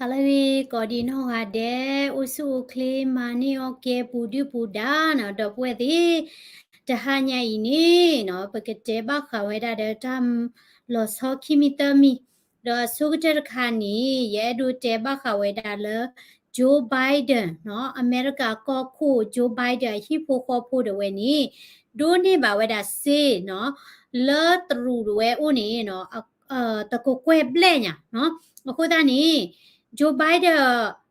ဟါလၢအဂ့ၤ ကိးဒံးနီၢ်ဂၤဒဲး အိၣ်ဆူၣ်အိၣ်ချ့ မၤန့ၢ်အီၣ်ကဲ ပူၤဒုၣ်ပူၤဒါနီၤ ဒီပုၢ်ဝဲၢ်သ့ၣ်, တဟါညါအံၤန့ၣ်နီၤ ပကတဲဘၣ်ဃးဝဲဒၣ်ဒီးတၢ်လီၤဆီခံမံၤသၢမံၤ, ဒီးအဆိကတၢၢ်တခါန့ၣ် ယအဲၣ်ဒိးတဲဘၣ်ဃးဝဲဒၣ်လၢ Joe Biden နီၤ အမဲရကၤကီၢ်ခိၣ် Joe Biden အဟံၣ်ဖိဃီဖိဒၣ်ဝဲန့ၣ် ဒိးန့ၢ်ဘၣ်ဝဲဒၣ်စ့နီၤ လၢတရူးဒၣ်ဝဲအိၣ်န့ၣ်နီၤ တကကွဲၢ်ဘျဲၣ်ညါနီၤ. အဃိသတးန့ၣ် Joe Biden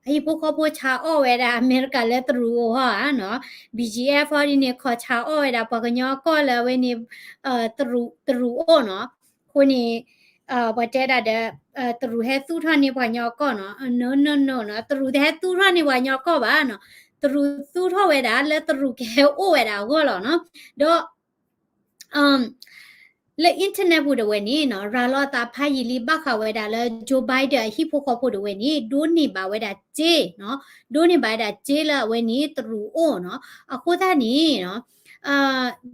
အဟံၣ်ဖိဃီဖိဆါအီၣ်ဝဲဒၣ်အမဲရကၤလၢတရူးအိၣ်ဟီဧါနီၤ, BGF ဟီဒ်န့ၣ် ခီဆါအီၣ်ဝဲဒၣ်ပှၤကညီအကီၢ်လၢအဝဲန့ၣ် တရူးအိၣ်နီၤ. အဃိန့ၣ် ပှၤတဲဒၣ်ဒီး တရူးဟဲသူၣ်ထီၣ်န့ၢ်ပှၤကညီအကီၢ်နီၤ, no no no နီၤ, တရူးတဟဲသူၣ်ထီၣ်န့ၢ်ပှၤကညီအကီၢ်ဘၣ်နီၤ, တရူးသူၣ်ထီၣ်ဝဲဒၣ်လၢတရူးကဟဲအိၣ်ဝဲဒၣ်အဂီၢ်လီၤနီၤ. ဒီး လၢ internet ပူၤဒၣ်ဝဲန့ၣ်နီၤ ရၤလီၤအသးဖးယံာ်လံဘၣ်ဃးဝဲဒၣ်လၢ Joe Biden အဟံၣ်ဖိဃီဖိဒၣ်ဝဲန့ၣ် ဒိးန့ၢ်ဘၣ်ဝဲဒၣ်စ့နီၤ, ဒိးန့ၢ်ဘၣ်ဝဲဒၣ်စ့လၢအဝဲန့ၣ်တရူးအိၣ်နီၤ. အဃိသတးန့ၣ်နီၤ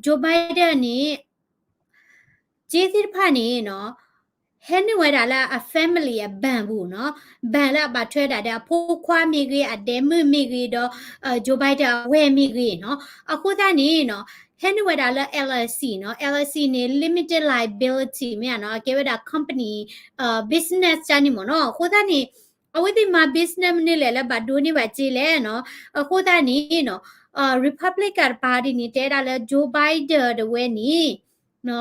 Joe Biden န့ၣ် စ့သ့ၣ်တဖၣ်န့ၣ်နီၤ ဟဲနုာ်ဝဲဒၣ်လၢအ family အ bank ပူၤနီၤ, bank လၢအဘၣ်ထွဲဒၣ်ဒီးအဖိခွါမ့ၢ်ဂ့ၤ အဒဲမုၣ်မ့ၢ်ဂ့ၤဒီး Joe Biden အဝဲၢ်မ့ၢ်ဂ့ၤနီၤ. အဃိသတးန့ၣ်နီၤ ဟဲနုာ်ဝဲဒၣ်လၢ LLC နီၤ, LLC န့ၣ် limited liability မ့ၢ်ဧါနီၤ, အကဲဝဲဒၣ် company business တၢ်န့ၣ်မ့ၢ်နီၤ. အဃိသတးန့ၣ် အဝဲသ့ၣ်မၤ business မနုၤလဲၣ်လၢဘၣ်ဒိးန့ၢ်ဘၣ်စ့လဲၣ်နီၤ. အဃိသတးန့ၣ်နီၤ Republican Party န့ၣ် တဲဒၣ်လၢ Joe Biden ဒၣ်ဝဲန့ၣ်နီၤ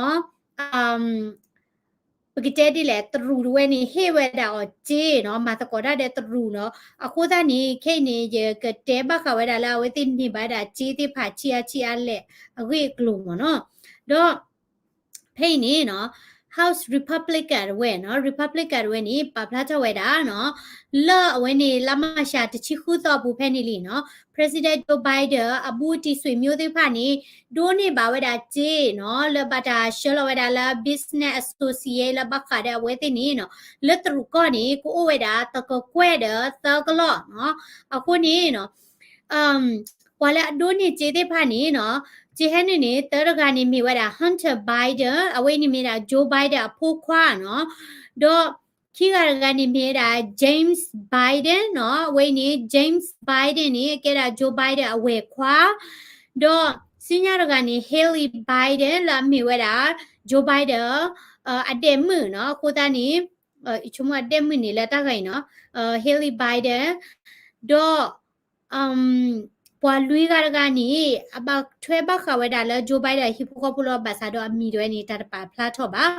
ပကတဲဒ်လဲၣ် တရူးဒၣ်ဝဲန့ၣ် ဟ့ၣ်ဝဲဒၣ်အီၤစ့နီၤ, မၤသကိးတၢ်ဒီးတရူးနီၤ. အဃိသတးန့ၣ် ခဲအံၤန့ၣ် ယကတဲဘၣ်ဃးဝဲဒၣ်လၢအဝဲသ့ၣ်န့ၢ်ဘၣ်ဝဲဒၣ်စ့သ့ၣ်တဖၣ်ဆံးအါဆံးအါလဲၣ်အဂ့ၢ်အကျိၤမ့ၢ်နီၤ. ဒီး ဖဲအံၤန့ၣ်နီၤ House Republican ဒၣ်ဝဲနီၤ, Republican ဒၣ်ဝဲန့ၣ် ပာ်ဖျါထီၣ်ဝဲဒၣ်နီၤ လၢအဝဲန့ၣ် လါမၢ်ၡးတဆံဃုသီအပူၤဖဲန့ၣ်လံနီၤ President Joe Biden အဘူးအတံၢ်ဆွေမျိုးသ့ၣ်တဖၣ်န့ၣ် ဒိးန့ၢ်ဘၣ်ဝဲဒၣ်စ့နီၤ လၢဘၣ်တၢ်ဆှၢလီၤဝဲဒၣ်လၢ business associate လၢဘၣ်ဃးဒီးအဝဲသ့ၣ်န့ၣ်နီၤ လၢတရူးကီၢ်န့ၣ် ကအိၣ်ဝဲဒၣ်တကကွဲၢ်ဒီးသၢကလီၢ်နီၤ. အဃိန့ၣ်နီၤ ပှၤလၢအဒိးန့ၢ်စ့သ့ၣ်တဖၣ်န့ၣ်နီၤ စ့ဟဲနုာ်န့ၣ် တၢတဂၤန့ၣ်မ့ၢ်ဝဲဒၣ် Hunter Biden အဝဲအံၤန့ၣ်မ့ၢ်ဒၣ် Joe Biden အဖိခွါနီၤ. ဒီးခံဂၤတဂၤန့ၣ်မ့ၢ်ဝဲဒၣ် James Biden နီၤ, အဝဲအံၤန့ၣ် James Biden န့ၣ် ကဲဒၣ် Joe Biden အဝဲၢ်ခွါ, ဒီးဆူညါတဂၤန့ၣ် Haley Biden လၢအမ့ၢ်ဝဲဒၣ် Joe Biden အဒဲမုၣ်နီၤ. အဃိသတးန့ၣ် ယဆိကမိၣ်အဒဲမုၣ်န့ၣ်လၢတၢ်ဂၤအံၤနီၤ Haley Biden ဒီး ပှၤလွံၢ်ဂၤတဂၤန့ၣ် အဘၣ်ထွဲဘၣ်ဃးဝဲဒၣ်လၢ Joe Biden အဟံၣ်ဖိဃီဖိလီၤ. ဘၣ်ဆၣ်ဒီးအမံၤဒၣ်ဝဲန့ၣ် တၢ်တပာ်ဖျါထီၣ်ဘၣ်.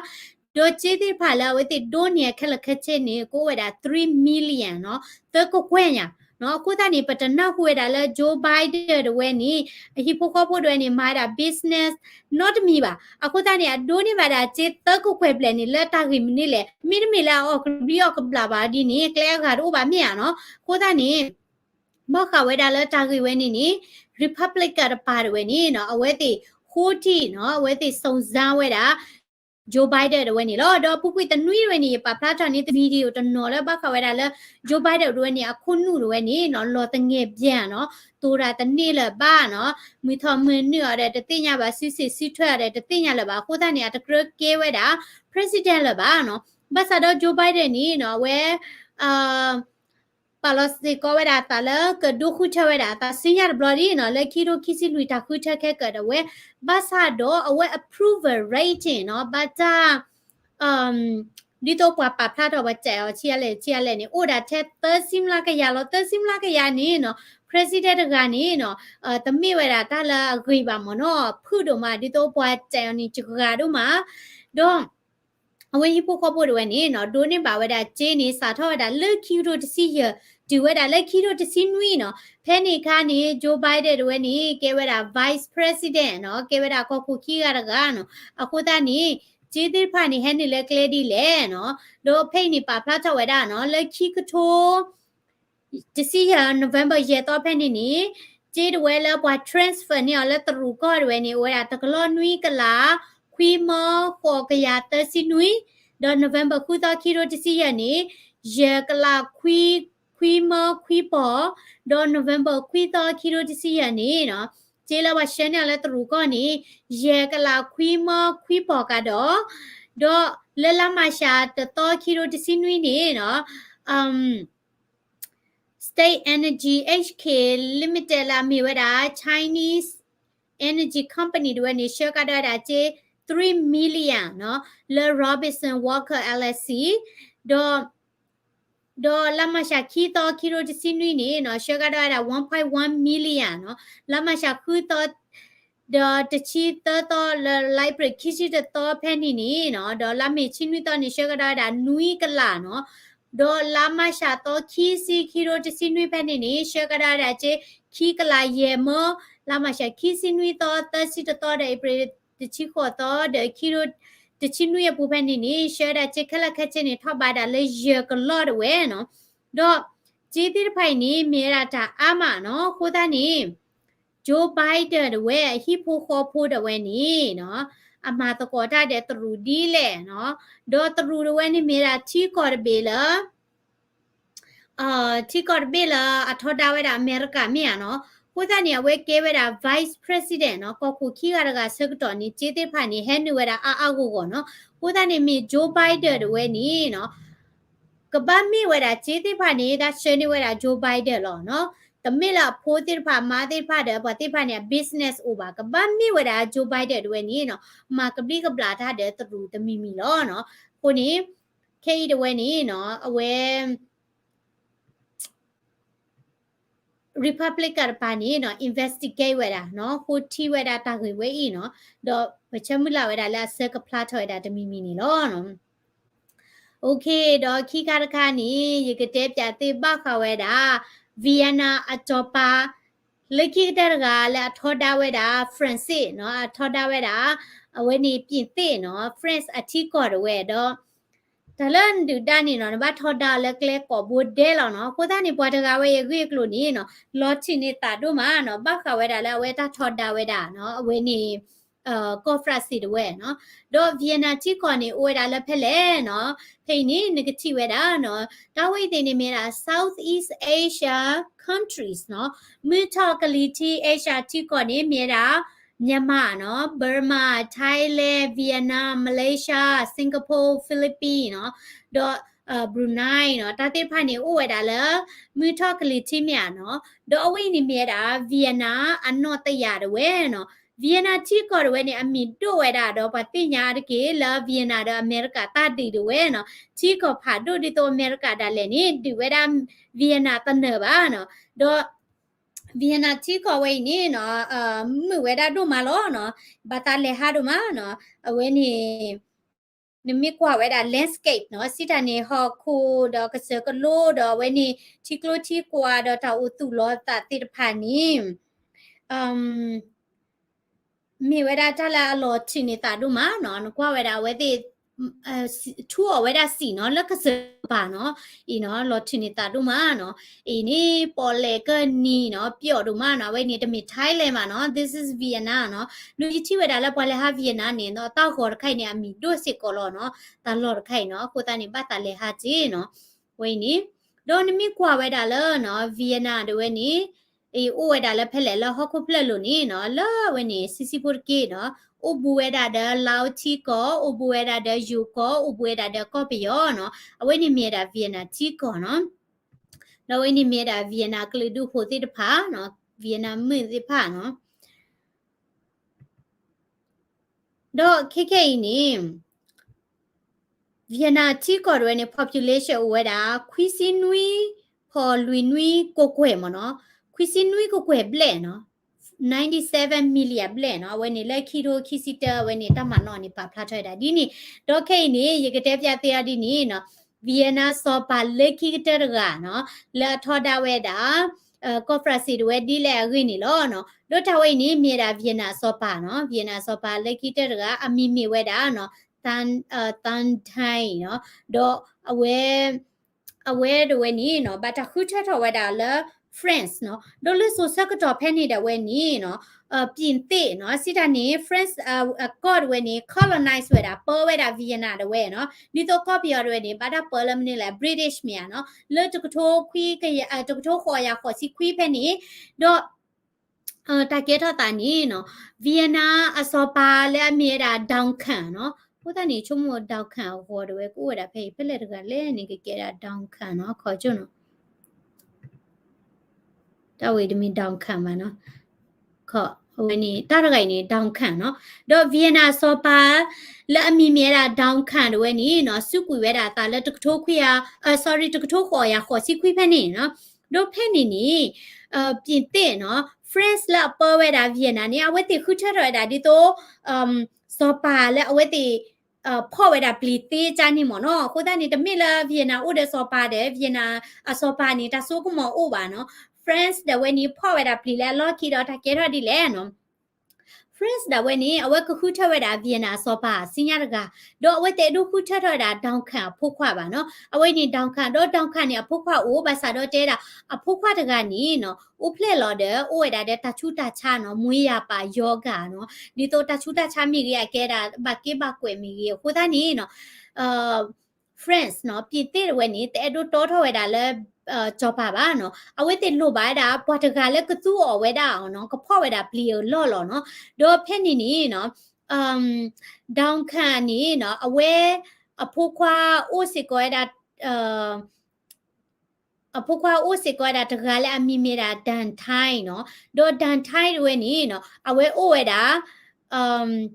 ဒီးစ့သ့ၣ်တဖၣ်လၢအဝဲသ့ၣ်ဒိးန့ၢ်အခဲလၢာ်ခဲဆ့န့ၣ် ကအိၣ်ဝဲဒၣ် three million နီၤ, သၢကကွဲၢ်ညါနီၤ. အဃိသတးန့ၣ် ပတနၢ်ဟူဝဲဒၣ်လၢ Joe Biden ဒၣ်ဝဲန့ၣ် အဟံၣ်ဖိဃီဖိဒၣ်ဝဲန့ၣ် မၤဝဲဒၣ် business နီတမံၤဘၣ်. အဃိသတးန့ၣ် အဒိးန့ၢ်ဘၣ်ဒၣ်စ့သၢကကွဲၢ်ဘျဲၣ်န့ၣ် လၢတၢ်ဂ့ၢ်မနုၤလဲၣ်. မ့တမ့ၢ်လၢအအီၣ်ကဘျံးအီၣ်ကဘျၣ်ဘၣ်ဒ်န့ၣ် ကျဲအဂၤတအိၣ်ဘၣ်မ့ၢ်ဧါနီၤ. အဃိသတးန့ၣ် ဘၣ်ဃးဝဲဒၣ်လၢတၢ်ဂ့ၢ်ဝဲန့ၣ်န့ၣ် Republican တပၤဒၣ်ဝဲန့ၣ်နီၤ အဝဲသ့ၣ်ဃိထံၣ်နီၤ အဝဲသ့ၣ်စုံစမ်းဝဲဒၣ် Joe Biden ဒၣ်ဝဲန့ၣ်လီၤ. ဒီးအပူၤကွံာ်တနွံဒၣ်ဝဲန့ၣ် ယပာ်ဖျါထီၣ်န့ၢ်သု video တနီၤလၢဘၣ်ဃးဝဲဒၣ်လၢ Joe Biden ဒၣ်ဝဲန့ၣ် အခိၣ်နူာ်ဒၣ်ဝဲန့ၣ်နီၤ လီၤသငဲးဘၣ်နီၤ တိၢ်တၢ်တန့ၢ်လၢၤဘၣ်နီၤ မုၢ်ထီၣ်မုၢ်နုာ်အီၤဒီးတသ့ၣ်ညါဘၣ် စုစ့ၣ်စုထွဲအီၤဒီးတသ့ၣ်ညါလၢၤဘၣ်. အဃိသတးန့ၣ် အတကြၢးကဲဝဲဒၣ် president လၢၤဘၣ်နီၤ. ဘၣ်ဆၣ်ဒီး Joe Biden န့ၣ်နီၤ အဝဲ ပာ်လီၤစ့ၢ်ကီးဝဲဒၣ်အသးလၢကဒိဃုထၢဝဲဒၣ်အသးဆူညါတဘျီဒ်နီၤ လၢခံကထိခံဆံလွံၢ်တၢ်ဃုထၢခဲကၢၣ်ဒၣ်ဝဲ ဘၣ်ဆၣ်ဒီးအဝဲ approval rating နီၤ ဘၣ်တၢ် ဒ်သိးပှၤပာ်ဖျါထီၣ်ပှၤစဲးအီၤဆံးအါလဲၣ်ဆံးအါလဲၣ်န့ၣ် အိၣ်ဒၣ်ထဲသၢဆံမျးကယၤလီၤ. သၢဆံမျးကယၤန့ၣ်နီၤ president တဂၤန့ၣ်နီၤ တမ့ၢ်ဝဲဒၣ်တၢ်လၢအဂ့ၤဘၣ်မ့ၢ်နီၤ ဖုၣ်ဒိၣ်မး ဒ်သိးပှၤစဲးအီၤန့ၣ် စှၤဒိၣ်မး ဒီး အဝဲဟံၣ်ဖိဃီဖိဒၣ်ဝဲန့ၣ်နီၤ ဒိးန့ၢ်ဘၣ်ဝဲဒၣ်စ့န့ၣ် စးထီၣ်ဝဲဒၣ်လၢခံကထိတဆံယဲၢ် တုၤဝဲဒၣ်လၢခံကထိတဆံနွံနီၤ. ဖဲန့ၣ်အခါန့ၣ် Joe Biden ဒၣ်ဝဲန့ၣ် ကဲဝဲဒၣ် vice president နီၤ ကဲဝဲဒၣ်ကီၢ်ခိၣ်ခံဂၤတဂၤနီၤ. အဃိသတးန့ၣ် စ့သ့ၣ်တဖၣ်န့ၣ် ဟဲနုာ်လၢကျဲဒ်လဲၣ်နီၤ. ဒီးဖဲအံၤန့ၣ် ပာ်ဖျါထီၣ်ဝဲဒၣ်နီၤ လၢခံကထိ တဆံယဲၢ် November ယဲၢ်သီဖဲန့ၣ်န့ၣ် စ့ဒၣ်ဝဲလၢပှၤ transfer န့ၢ်အီၤလၢတရူးကီၢ်ဒၣ်ဝဲန့ၣ် အိၣ်ဝဲဒၣ်တကလီၢ်နွံကလး ခွံမီၢ်ဃိးကယၤသၢဆံနွံ, ဒီး November ဃုသီခံကထိတဆံယဲၢ်န့ၣ် ယဲၢ်ကလးခွံ ခွံမီၢ်ခွံပီၢ်, ဒီး November ခွံသီခံကထိတဆံယဲၢ်န့ၣ်နီၤ စ့လၢပှၤဆှၢန့ၢ်အီၤလၢတရူးကီၢ်န့ၣ် ယဲၢ်ကလးခွံမီၢ်ခွံပီၢ်ကဒီး, ဒီးလၢလါမၢ်ၡးတသီခံကထိတဆံနွံန့ၣ်နီၤ အမ် State Energy H K Limited လၢအမ့ၢ်ဝဲဒၣ် Chinese Energy Company တဝဲန့ၣ် ဆှၢကဒါဝဲဒၣ်စ့ three million နီၤ လၢ Robinson Walker L L C ဒီး ဒီးလါမၢ်ၡးခံသီ ခံကထိတဆံနွံန့ၣ်နီၤ ဆှၢကဒါဝဲဒၣ် one point one million နီၤ လါမၢ်ၡးဃုသီ ဒီးတဆံသၢသီ လါအ့ဖြ့ၣ်ခံဆံတသီဖဲန့ၣ်န့ၣ်နီၤ ဒီးလါမ့ၤဆံနွံသီန့ၣ် ဆှၢကဒါဝဲဒၣ်နွံကလးနီၤ ဒီးလါမၢ်ၡးသီခံဆံ ခံကထိတဆံနွံဖဲန့ၣ်န့ၣ် ဆှၢကဒါဝဲဒၣ်စ့ ခံကလးယဲၢ်မၢ လါမၢ်ၡးခံဆံနွံသီ သၢဆံတသီ ဒီးအ့ဖြ့ၣ်တဆံဃိးသီ ဒီးခံကထိ တဆံနွံအပူၤဖဲန့ၣ်န့ၣ် ဆှၢဒၣ်စ့ခဲလၢာ်ခဲဆ့န့ၣ် ထီၣ်ဘးဒၣ်လၢယဲၢ်ကလီၢ်တဝဲနီၤ ဒီးစ့သ့ၣ်တဖၣ်အံၤန့ၣ် မ့ၢ်ဝဲဒၣ်တၢ်အါမးနီၤ အဃိသတးန့ၣ် Joe Biden တဝဲ အဟံၣ်ဖိဃီဖိတဝဲန့ၣ်နီၤ အမၤသကိးတၢ်ဒီးတရူးဒ်လဲၣ်နီၤ ဒီးတရူးတဝဲန့ၣ်မ့ၢ်ဝဲဒၣ်ထံကီၢ်တဘ့ၣ်လၢ ထံကီၢ်တဘ့ၣ်လၢအထီဒါဝဲဒၣ်အမဲရကၤမ့ၢ်ဧါနီၤ အဃိသတးန့ၣ် အဝဲကဲဝဲဒၣ် vice president နီၤ ကီၢ်ခိၣ်ခံဂၤတဂၤဆၢကတီၢ်န့ၣ် စ့သ့ၣ်တဖၣ်န့ၣ် ဟဲနုာ်ဝဲဒၣ်အါအါဂီၢ်ဂီၢ်နီၤ အဃိသတးန့ၣ်မ့ၢ် Joe Biden တဝဲန့ၣ်နီၤ ကဘၣ်မ့ၢ်ဝဲဒၣ်စ့သ့ၣ်တဖၣ်န့ၣ် တၢ်ဆှၢန့ၢ်ဝဲဒၣ် Joe Biden လီၤနီၤ တမ့ၢ်လၢအဖိသ့ၣ်တဖၣ် အမါသ့ၣ်တဖၣ်ဒီး ပှၤသ့ၣ်တဖၣ်န့ၣ် အ business အိၣ်ဘၣ် ကဘၣ်မ့ၢ်ဝဲဒၣ် Joe Biden တဝဲန့ၣ်နီၤ မၤကဘျံးကဘျၣ်တၢ်ဒီးတရူးတမံၤမံၤလီၤနီၤ အဃိန့ၣ် ခဲအံၤတဝဲန့ၣ်နီၤ အဝဲ Republican တပၤန့ၣ်နီၤ investigate ဝဲဒၣ်နီၤ ဃိထံဝဲဒၣ်တၢ်ဂ့ၢ်ဝဲအံၤနီၤ ဒီးပဆၢမုၢ်လၢ်ဝဲဒၣ်လၢအဆၢကဖျါထီၣ်ဝဲဒၣ်တမံၤမံၤန့ၣ်လီၤ. Okay ဒီးခံခါတခါန့ၣ် ယကတဲပၠးသ့ၣ်ဘၣ်ဃးဝဲဒၣ် Vienna အစီၤပၤ လၢခံကတၢၢ်တဂၤလၢအထီဒါဝဲဒၣ် France နီၤ အထီဒါဝဲဒၣ် အဝဲန့ၣ် ပြင်သစ်နီၤ France အထံကီၢ်တဝဲဒီး တၢ်လၢနဒုၣ်ဒါန့ၣ်နီၤ နဘၣ်ထီဒါလၢကျဲကိးဘိဒဲးလီၤနီၤ အဃိသတးန့ၣ် ပှၤတဂၤဝဲအံၤအဂ့ၢ်အကျိၤန့ၣ်နီၤ လီၤထံးန့ၢ်သးဒိၣ်မးနီၤ ဘၣ်ဃးဝဲဒၣ်လၢအဝဲတၢ်ထီဒါဝဲဒၣ်နီၤ အဝဲန့ၣ် ကီၢ် France တဝဲနီၤ ဒီး Vienna ထံကီၢ်န့ၣ် အိၣ်ဝဲဒၣ်လၢဖဲလဲၣ်နီၤ ဖဲအံၤန့ၣ် နကထံၣ်ဝဲဒၣ်နီၤ တၢ်ဝဲအံၤသ့ၣ်န့ၣ်မ့ၢ်ဝဲဒၣ် Southeast Asia countries နီၤ မုၢ်ထီၣ်ကလံၤထံး Asia ထံကီၢ်န့ၣ် မ့ၢ်ဝဲဒၣ် Myanmar နီၤ Burma Thailand Vietnam Malaysia Singapore Philippines နီၤ ဒီး Brunei နီၤ တၢ်သ့ၣ်တဖၣ်န့ၣ် အိၣ်ဝဲဒၣ်လၢ မုၢ်ထီၣ်ကလံၤထံးမ့ၢ်ဧါနီၤ ဒီးအဝဲအံၤန့ၣ်မ့ၢ်ဝဲဒၣ် Vienna အနီၢ်တယၢ်တဝဲနီၤ Vienna ထံကီၢ်တဝဲန့ၣ် အမံၤဒိၣ်ဝဲဒၣ်ဒီး ပှၤသ့ၣ်ညါတက့ၢ်လၢ Vienna ဒီးအမဲရကၤတၢ်ဒုးတဝဲနီၤ ထံကီၢ်ဖးဒိၣ်ဒ်သိးအမဲရကၤဒၣ်လဲာ်န့ၣ် ဒုးဝဲဒၣ် Vienna တနၢၤဘၣ်နီၤ ဒီး Vienna ထံကီၢ်ဝဲအံၤန့ၣ်နီၤ မုာ်ဝဲဒၣ်ဒိၣ်မးလီၤနီၤ ဘၣ်သးလဲၤဟးဒိၣ်မးနီၤ အဝဲန့ၣ် နမ့ၢ်ကွၢ်ဝဲဒၣ် landscape နီၤ စံးတၢ်န့ၣ် ဟီၣ်ခိၣ်ဒီးကစၢၢ်ကလိဒီးအဝဲန့ၣ် ထံကျိထံကွာ်ဒီးတၢ်အိၣ်သူၣ်လီၤသးသ့ၣ်တဖၣ်န့ၣ် မ့ၢ်ဝဲဒၣ်တၢ်လၢအလီၤထံးန့ၢ်သးဒိၣ်မးနီၤ နကွၢ်ဝဲဒၣ်အဝဲသ့ၣ် ထူအီၣ်ဝဲဒၣ်စံာ်နီၤ လၢကစၢၢ်ပၤနီၤ အံၤနီၤ လီၤထံးန့ၢ်သးဒိၣ်မးနီၤ အံၤန့ၣ် ပီၣ်လဲၣ်ကၢၢ်နံၤနီၤ ပျီၣ်ဒိၣ်မးနီၤ အဝဲန့ၣ်တမ့ၢ် Thailand ဘၣ်နီၤ this is Vietnam နီၤ ဒီးယထံၣ်ဝဲဒၣ်လၢပှၤလဲၤဟး Vietnam န့ၣ်နီၤ တၢ်ဂီၤတခါအံၤန့ၣ် အမံၤဒိၣ်စ့ၢ်ကီးလီၤနီၤ တၢ်လီၢ်တခါအံၤနီၤ အဃိသတးန့ၣ် ဘၣ်သးလဲၤဟးက့ၤနီၤ ဝဲအံၤန့ၣ် ဒီးနမ့ၢ်ကွၢ်ဝဲဒၣ်လၢနီၤ Vietnam တဝဲန့ၣ် အံၤအိၣ်ဝဲဒၣ်လၢဖဲလဲၣ်လၢဟီၣ်ခိၣ်ဖျၢၣ်လိၤန့ၣ်နီၤ လၢအဝဲန့ၣ် ဆံးဆံးဖိတက့ၢ်နီၤ အိၣ်ဘူးဝဲဒၣ်ဒီး Laos ထံကီၢ် အိၣ်ဘူးဝဲဒၣ်ဒီး ယိၤကီၢ် အိၣ်ဘူးဝဲဒၣ်ဒီးကီၢ်ပယီၤနီၤ အဝဲန့ၣ်မ့ၢ်ဝဲဒၣ် Vietnam ထံကီၢ်နီၤ ဒီးအဝဲန့ၣ်မ့ၢ်ဝဲဒၣ် Vietnam ကလုာ်ဒူၣ်ဖိသ့ၣ်တဖၣ်နီၤ Vietnam မုၣ်သ့ၣ်တဖၣ်နီၤ ဒီးခဲခဲအံၤန့ၣ် Vietnam ထံကီၢ်တဝဲန့ၣ် population အိၣ်ဝဲဒၣ် ခွံဆံနွံ ဖီၣ်လွံၢ်နွံ ကကွဲၢ်မ့ၢ်နီၤ ခွံဆံနွံကကွဲၢ်ဘျဲၣ်နီၤ ninety seven million ဘျဲၣ်နီၤ အဝဲန့ၣ်လၢခံထိခံဆံတၢ အဝဲန့ၣ်တၢ်မၤနီၣ်န့ၣ် ပာ်ဖျါထီၣ်ဝဲဒၣ်ဒ်န့ၣ် ဒီးခဲအံၤန့ၣ် ယကတဲပျးသ့အီၤဒ်န့ၣ်နီၤ Vietnam စီၤပၤလၢခံကတၢၢ်တဂၤနီၤ လၢအထီဒါဝဲဒၣ် ကီၢ် France တဝဲဒ်လဲၣ်အဂ့ၢ်န့ၣ်လီၤနီၤ ဒီးတၢ်ဝဲအံၤန့ၣ် မ့ၢ်ဝဲဒၣ် Vietnam အစီၤပၤနီၤ Vietnam အစီၤပၤလၢခံကတၢၢ်တဂၤ အမံၤမ့ၢ်ဝဲဒၣ်နီၤ Tan Tan Dai နီၤ ဒီးအဝဲ အဝဲတဝဲန့ၣ်နီၤ ဘၣ်တၢ်ဃုထၢထီၣ်ဝဲဒၣ်လၢ France နီၤ ဒီးလၢစိၤဆၢကတီၢ်ဖဲန့ၣ်ဒၣ်ဝဲန့ၣ်နီၤ ပြင်သစ်နီၤ စံးတၢ်န့ၣ် France အကီၢ်တဝဲန့ၣ် colonize ဝဲဒၣ် ပၢဝဲဒၣ် Vietnam တဝဲနီၤ ဒ်သိးကီၢ်ပယီၤတဝဲန့ၣ် ဘၣ်တၢ်ပၢလၢမနုၤလဲၣ် British မ့ၢ်ဧါနီၤ လၢတကထိခွံ တကထိဃိးယၤဃိးဆံခွံဖဲန့ၣ် ဒီး တၢ်ကဲထီၣ်သးန့ၣ်နီၤ Vietnam အစီၤပၤလၢအမ့ၢ်ဝဲဒၣ် Dau Khang နီၤ အဃိသတးန့ၣ် ဆိကမိၣ် Dau Khang အဂီၤတဝဲကအိၣ်ဝဲဒၣ်ဖဲအံၤ ဖဲလဲၣ်တဂၤလဲၣ်န့ၣ် ကကဲဒၣ် Dau Khang နီၤ ခီကၠိနီၤ တၢ်ဝဲတမ့ၢ် Duncan ဘၣ်နီၤ, အဝဲန့ၣ် တၢ်တဂၤအံၤန့ၣ် Duncan နီၤ, ဒီး Vienna စီၤပၤ လၢအမံၤမ့ၢ်ဝဲဒၣ် Duncan တဝဲန့ၣ်နီၤ စူးကွံာ်ဝဲဒၣ်အသးလၢတကထိခွံကယၤ, အ sorry တကထိဃိးကယၤဃိးဆံခွံဖဲန့ၣ်နီၤ, ဒီးဖဲန့ၣ်န့ၣ် ပြင်သစ်နီၤ France လၢအပၢဝဲဒၣ် Vienna န့ၣ် အဝဲသ့ၣ်ဃုထၢထီၣ်ဝဲဒၣ်ဒ်သိး စီၤပၤလၢအဝဲသ့ၣ် ဖီၣ်ဝဲဒၣ်ပျံၤသ့ကၢ်န့ၣ်မ့ၢ်နီၤ, အဃိသတးန့ၣ် တမ့ၢ်လၢ Vienna အိၣ်ဒီးစီၤပၤဒီး Vienna အစီၤပၤန့ၣ် တၢ်စိကမီၤအိၣ်ဘၣ်နီၤ, France ဒၣ်ဝဲန့ၣ် ဖီၣ်ဝဲဒၣ်ပျံၤလၢအလီၢ်ခံဒီးတၢ်ကဲထီၣ်ဒ်လဲၣ်နီၤ France ဒၣ်ဝဲန့ၣ် အဝဲကဃုထၢဝဲဒၣ် Vienna အစီၤပၤစံညါတဂၤ, ဒီးအဝဲတအဲၣ်ဒိးဃုထၢထီၣ်ဝဲဒၣ် Duncan အဖိခွါဘၣ်နီၤ, အဝဲန့ၣ် Duncan ဒီး Duncan န့ၣ် အဖိခွါအိၣ် ဘၣ်ဆၣ်ဒီးတဲဒၣ် အဖိခွါတဂၤန့ၣ်နီၤ အိၣ်ဖျဲၣ်လီၤဒီး အိၣ်ဝဲဒၣ်ဒီးတၢ်ဆူးတၢ်ဆါနီၤ မွေးရာပါရောဂါနီၤ, ဒ်သိးတၢ်ဆူးတၢ်ဆါမ့ၢ်ဂ့ၤ အကဲဒၣ်ဘၣ်က့ဘၣ်ကွဲးမ့ၢ်ဂ့ၤ အဃိသတးန့ၣ်နီၤ France နီၤ ပြင်သစ်တဝဲန့ၣ် တအဲၣ်ဒိးတီထီၣ်ဝဲဒၣ်လၢ စီၤပၤဘၣ်နီၤ, အဝဲသ့ၣ်လိၣ်ဘၣ်ဝဲဒၣ် ပှၤတဂၤလၢကသူအီၤဝဲဒၣ်နီၤ ကဖီၣ်ဝဲဒၣ်ပျံၤအလီၢ်လီၤနီၤ, ဒီးဖဲန့ၣ်န့ၣ်နီၤ Duncan န့ၣ်နီၤ အဝဲ အဖိခွါအိၣ်စ့ၢ်ကီးဝဲဒၣ် အဖိခွါအိၣ်စ့ၢ်ကီးဝဲဒၣ်တဂၤလၢအမံၤမ့ၢ်ဒၣ် Dantine နီၤ, ဒီး Dantine တဝဲန့ၣ်နီၤ အဝဲအိၣ်ဝဲဒၣ်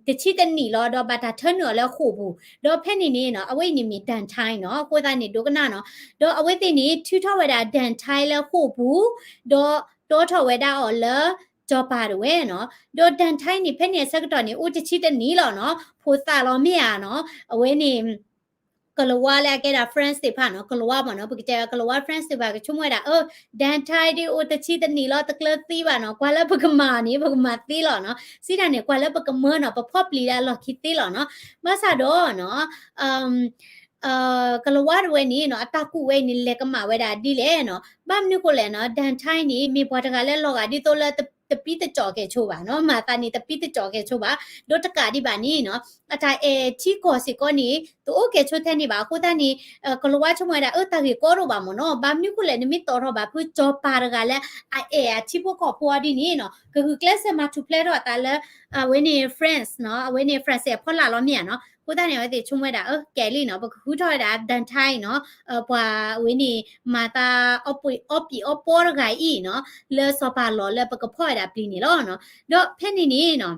တဆံတနံၣ်လီၤ ဒီးဘၣ်တၢ်ထၢနုာ်အီၤလၢဃိာ်ပူၤ, ဒီးဖဲန့ၣ်န့ၣ်နီၤ အဝဲအံၤန့ၣ်မ့ၢ် Dantine နီၤ, အဃိသတးန့ၣ် ဒိကနၣ်နီၤ, ဒီးအဝဲသ့ၣ်န့ၣ် ထုးထီၣ်ဝဲဒၣ် Dantine လၢဃိာ်ပူၤ, ဒီးတီထီၣ်ဝဲဒၣ်အီၤလၢ စီၤပၤတဝဲနီၤ, ဒီး Dantine န့ၣ် ဖဲန့ၣ်အဆၢကတီၢ်န့ၣ် အိၣ်တဆံတနံၣ်လီၤနီၤ, ဖိသၣ်လီၤမ့ၢ်ဧါနီၤ, အဝဲန့ၣ် ကလၤဝါလၢအကဲဒၣ် France သ့ၣ်တဖၣ်နီၤ, ကလၤဝါမ့ၢ်နီၤ, ပကတဲကလၤဝါ France သ့ၣ်တဖၣ်ကဆိကမိၣ်ဝဲဒၣ် အၢ Dantine ဒ်အိၣ်တဆံတနံၣ်လီၤ တကျၢၤသံဘၣ်နီၤ, ကွၢ်လၢပကမၤန့ၣ် ပကမၤသ့လီၤနီၤ, စံးတၢ်န့ၣ် ကွၢ်လၢပကမၢနီၤ ပဖီၣ်ပျံၤလၢအလီၢ်ခံသ့လီၤနီၤ, ဘၣ်ဆၣ်ဒီးနီၤ ကလၤဝါတဝဲန့ၣ်နီၤ အတၢ်ကူၣ်ဝဲအံၤန့ၣ် လဲၤကမၣ်ဝဲဒၣ်ဒ်လဲၣ်နီၤ, ဘၣ်မနုၤဃိလဲၣ်နီၤ, Dantine န့ၣ် မ့ၢ်ပှၤတဂၤလၢလီၤဂာ်ဒ်သိးလၢတပံတကၠီၣ်ကဲၣ်ဆိဘၣ်နီၤ, မၤသးန့ၣ်တပံတကၠီၣ်ကဲၣ်ဆိဘၣ်, ဒီးတကးဒံးဘၣ်န့ၣ်နီၤ အတၢ်အဲၣ်ထံကီၢ်စ့ၢ်ကီးန့ၣ် တအိၣ်ကဲၣ်ဆိထဲန့ၣ်ဘၣ်, အဃိသတးန့ၣ် ကလၤဝါဆိကမိၣ်ဝဲဒၣ် အၢ တၢ်ဂ့ၢ်ကီဒိၣ်ဘၣ်မ့ၢ်နီၤ, ဘၣ်မနုၤဃိလဲၣ် နမ့ၢ်တီၣ်ထီၣ်ဘၣ်ဖုစီၤပၤတဂၤလၢ အအဲၣ်အထံဖိကီၢ်ဖိအီၤဒ်န့ၣ်နီၤ, ကဂုာ်ကျဲးစၢးမၤထူၣ်ဖျဲးထီၣ်အသးလၢ အဝဲန့ၣ် France နီၤ, အဝဲန့ၣ် France အဖီလာ်လီၤမ့ၢ်ဧါနီၤ, အဃိသတးန့ၣ် အဝဲသ့ၣ်ဆိကမိၣ်ဝဲဒၣ် အၢ ကဲလံနီၤ, ပကဃုထီၣ်ဝဲဒၣ် Dantine နီၤ, ပှၤအဝဲန့ၣ် မၤသး အီၣ်ပံၤအီပီတဂၤအံၤနီၤ, လၢစီၤပၤလီၢ်လၢပကဖီၣ်ဝဲဒၣ်ပျံၤန့ၣ်လီၤနီၤ, ဒီးဖဲန့ၣ်န့ၣ်နီၤ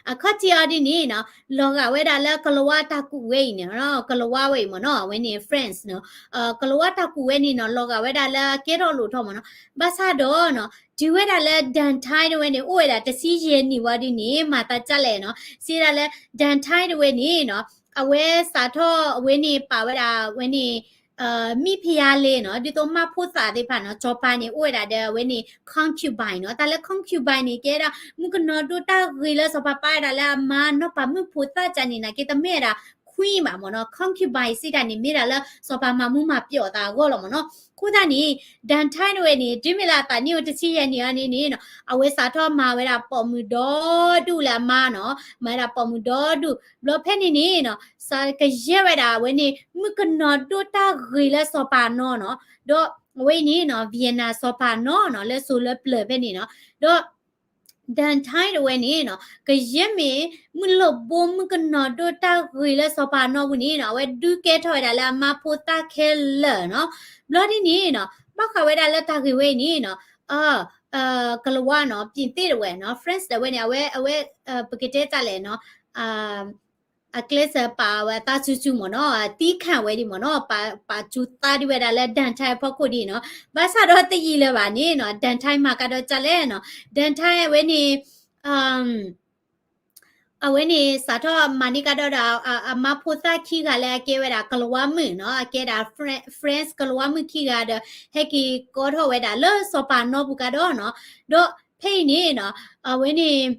အခီၣ်ထံးအီၤဒ်န့ၣ်နီၤ, လီၤဂာ်ဝဲဒၣ်လၢကလၤဝါတၢ်ကူၣ်ဝဲအံၤန့ၣ်နီၤ, ကလၤဝါဝဲအံၤမ့ၢ်နီၤ, အဝဲန့ၣ် France နီၤ, ကလၤဝါတၢ်ကူၣ်ဝဲန့ၣ်နီၤ, လီၤဂာ်ဝဲဒၣ်လၢအကဲထီၣ်လိၣ်ထီၣ်မ့ၢ်နီၤ, ဘၣ်ဆၣ်ဒီးနီၤ, တုၤဝဲဒၣ်လၢ Dantine တဝဲန့ၣ် အိၣ်ဝဲဒၣ်တဆံယဲၢ်နံၣ်ဝံၤဒ်န့ၣ် မၤသးဒ်လဲၣ်နီၤ, စံးဒၣ်လၢ Dantine တဝဲန့ၣ်နီၤ, အဝဲစးထီၣ်အဝဲန့ၣ်ပာ်ဝဲဒၣ်ဝဲန့ၣ် မံဖယါလ့နီၤ, ဒ်သိးမါဖိသၣ်သ့ၣ်တဖၣ်နီၤ, စီၤပၤန့ၣ် အိၣ်ဝဲဒၣ်ဒီးအဝဲန့ၣ် concubine နီၤ, တၢ်လၢ concubine န့ၣ် ကဲဒၣ် မုၣ်ကနီၤဒိၣ်တၢ်ဂ့ၤလၢစီၤပၤပာ်ဝဲဒၣ်လၢအမါနီၢ်ပၤမုၣ်ဖိသၣ်ကၢ်န့ၣ် နာ်က့တမ့ၢ်ဝဲဒၣ် queen ဘၣ်မ့ၢ်နီၤ, concubine စံးတၢ်န့ၣ် မ့ၢ်ဒၣ်လၢစီၤပၤမၤမူမၤပျီၣ်အသးအဂီၢ်လီၤမ့ၢ်နီၤ, အဃိသတးန့ၣ် Dantine တဝဲန့ၣ် တုၤမ့ၢ်လၢအသးနံၣ်အိၣ်တဆံယဲၢ်နံၣ်အီၤန့ၣ်န့ၣ်နီၤ, အဝဲစးထီၣ်မၤဝဲဒၣ်ပိာ်မုၣ်ဒီဒူၣ်လၢအမါနီၤ, မၤဝဲဒၣ်ပိာ်မုၣ်ဒီဒူၣ်, ဘျီဖဲန့ၣ်န့ၣ်နီၤ စးကယဲၢ်ဝဲဒၣ်အဝဲန့ၣ် မုၣ်ကနီၤဒိၣ်တၢ်ဂ့ၤလၢစီၤပၤနီၤနီၤ, ဒီးအဝဲအံၤန့ၣ်နီၤ Vienna စီၤပၤနီၤနီၤ လၢစိၤလၢပျၢၤဖဲန့ၣ်နီၤ, ဒီး Dantine တဝဲန့ၣ်နီၤ ကယဲၢ်မ့ၢ်မုၣ်လိၣ်ဘိမုၣ်ကနီၤဒိၣ်တၢ်ဂ့ၤလၢစီၤပၤနီၤပူၤန့ၣ်နီၤ အဝဲဒုးကဲထီၣ်ဝဲဒၣ်လၢအမါဖိသၣ်ခဲလၢာ်နီၤ, ဘျီဒ်န့ၣ်နီၤ ဘၣ်ဃးဝဲဒၣ်လၢတၢ်ဂ့ၢ်ဝဲအံၤန့ၣ်နီၤ ကလၤဝါနီၤ ပြင်သစ်တဝဲနီၤ France တဝဲန့ၣ် အဝဲ အဝဲ ပကတဲတၢ်လဲၣ်နီၤ အကျဲးစၢးပာ်ဝဲအသးစုာ်စုာ်မ့ၢ်နီၤ သံခၣ်ဝဲဒ်မ့ၢ်နီၤ ပာ်စူၤသးဒံးဝဲဒၣ်လၢ Dantine အဖီခိၣ်ဒ်နီၤ ဘၣ်ဆၣ်ဒီးတယံာ်လၢၤဘၣ်န့ၣ်နီၤ Dantine မၤကဒီးတၢ်လဲၣ်နီၤ Dantine အဝဲန့ၣ် အဝဲန့ၣ် စးထီၣ်မၤန့ၢ်ကဒီးဒီး အမါဖိသၣ်ခံဂၤလၢအကဲဝဲဒၣ်ကလၤဝါမုၣ်နီၤ အကဲဒၣ် France ကလၤဝါမုၣ်ခံဂၤဒီး ဟဲက့ၤကီထီၣ်ဝဲဒၣ်လၢစီၤပၤနီၤပူၤကဒီးနီၤ ဒီးဖဲအံၤန့ၣ်နီၤ အဝဲန့ၣ်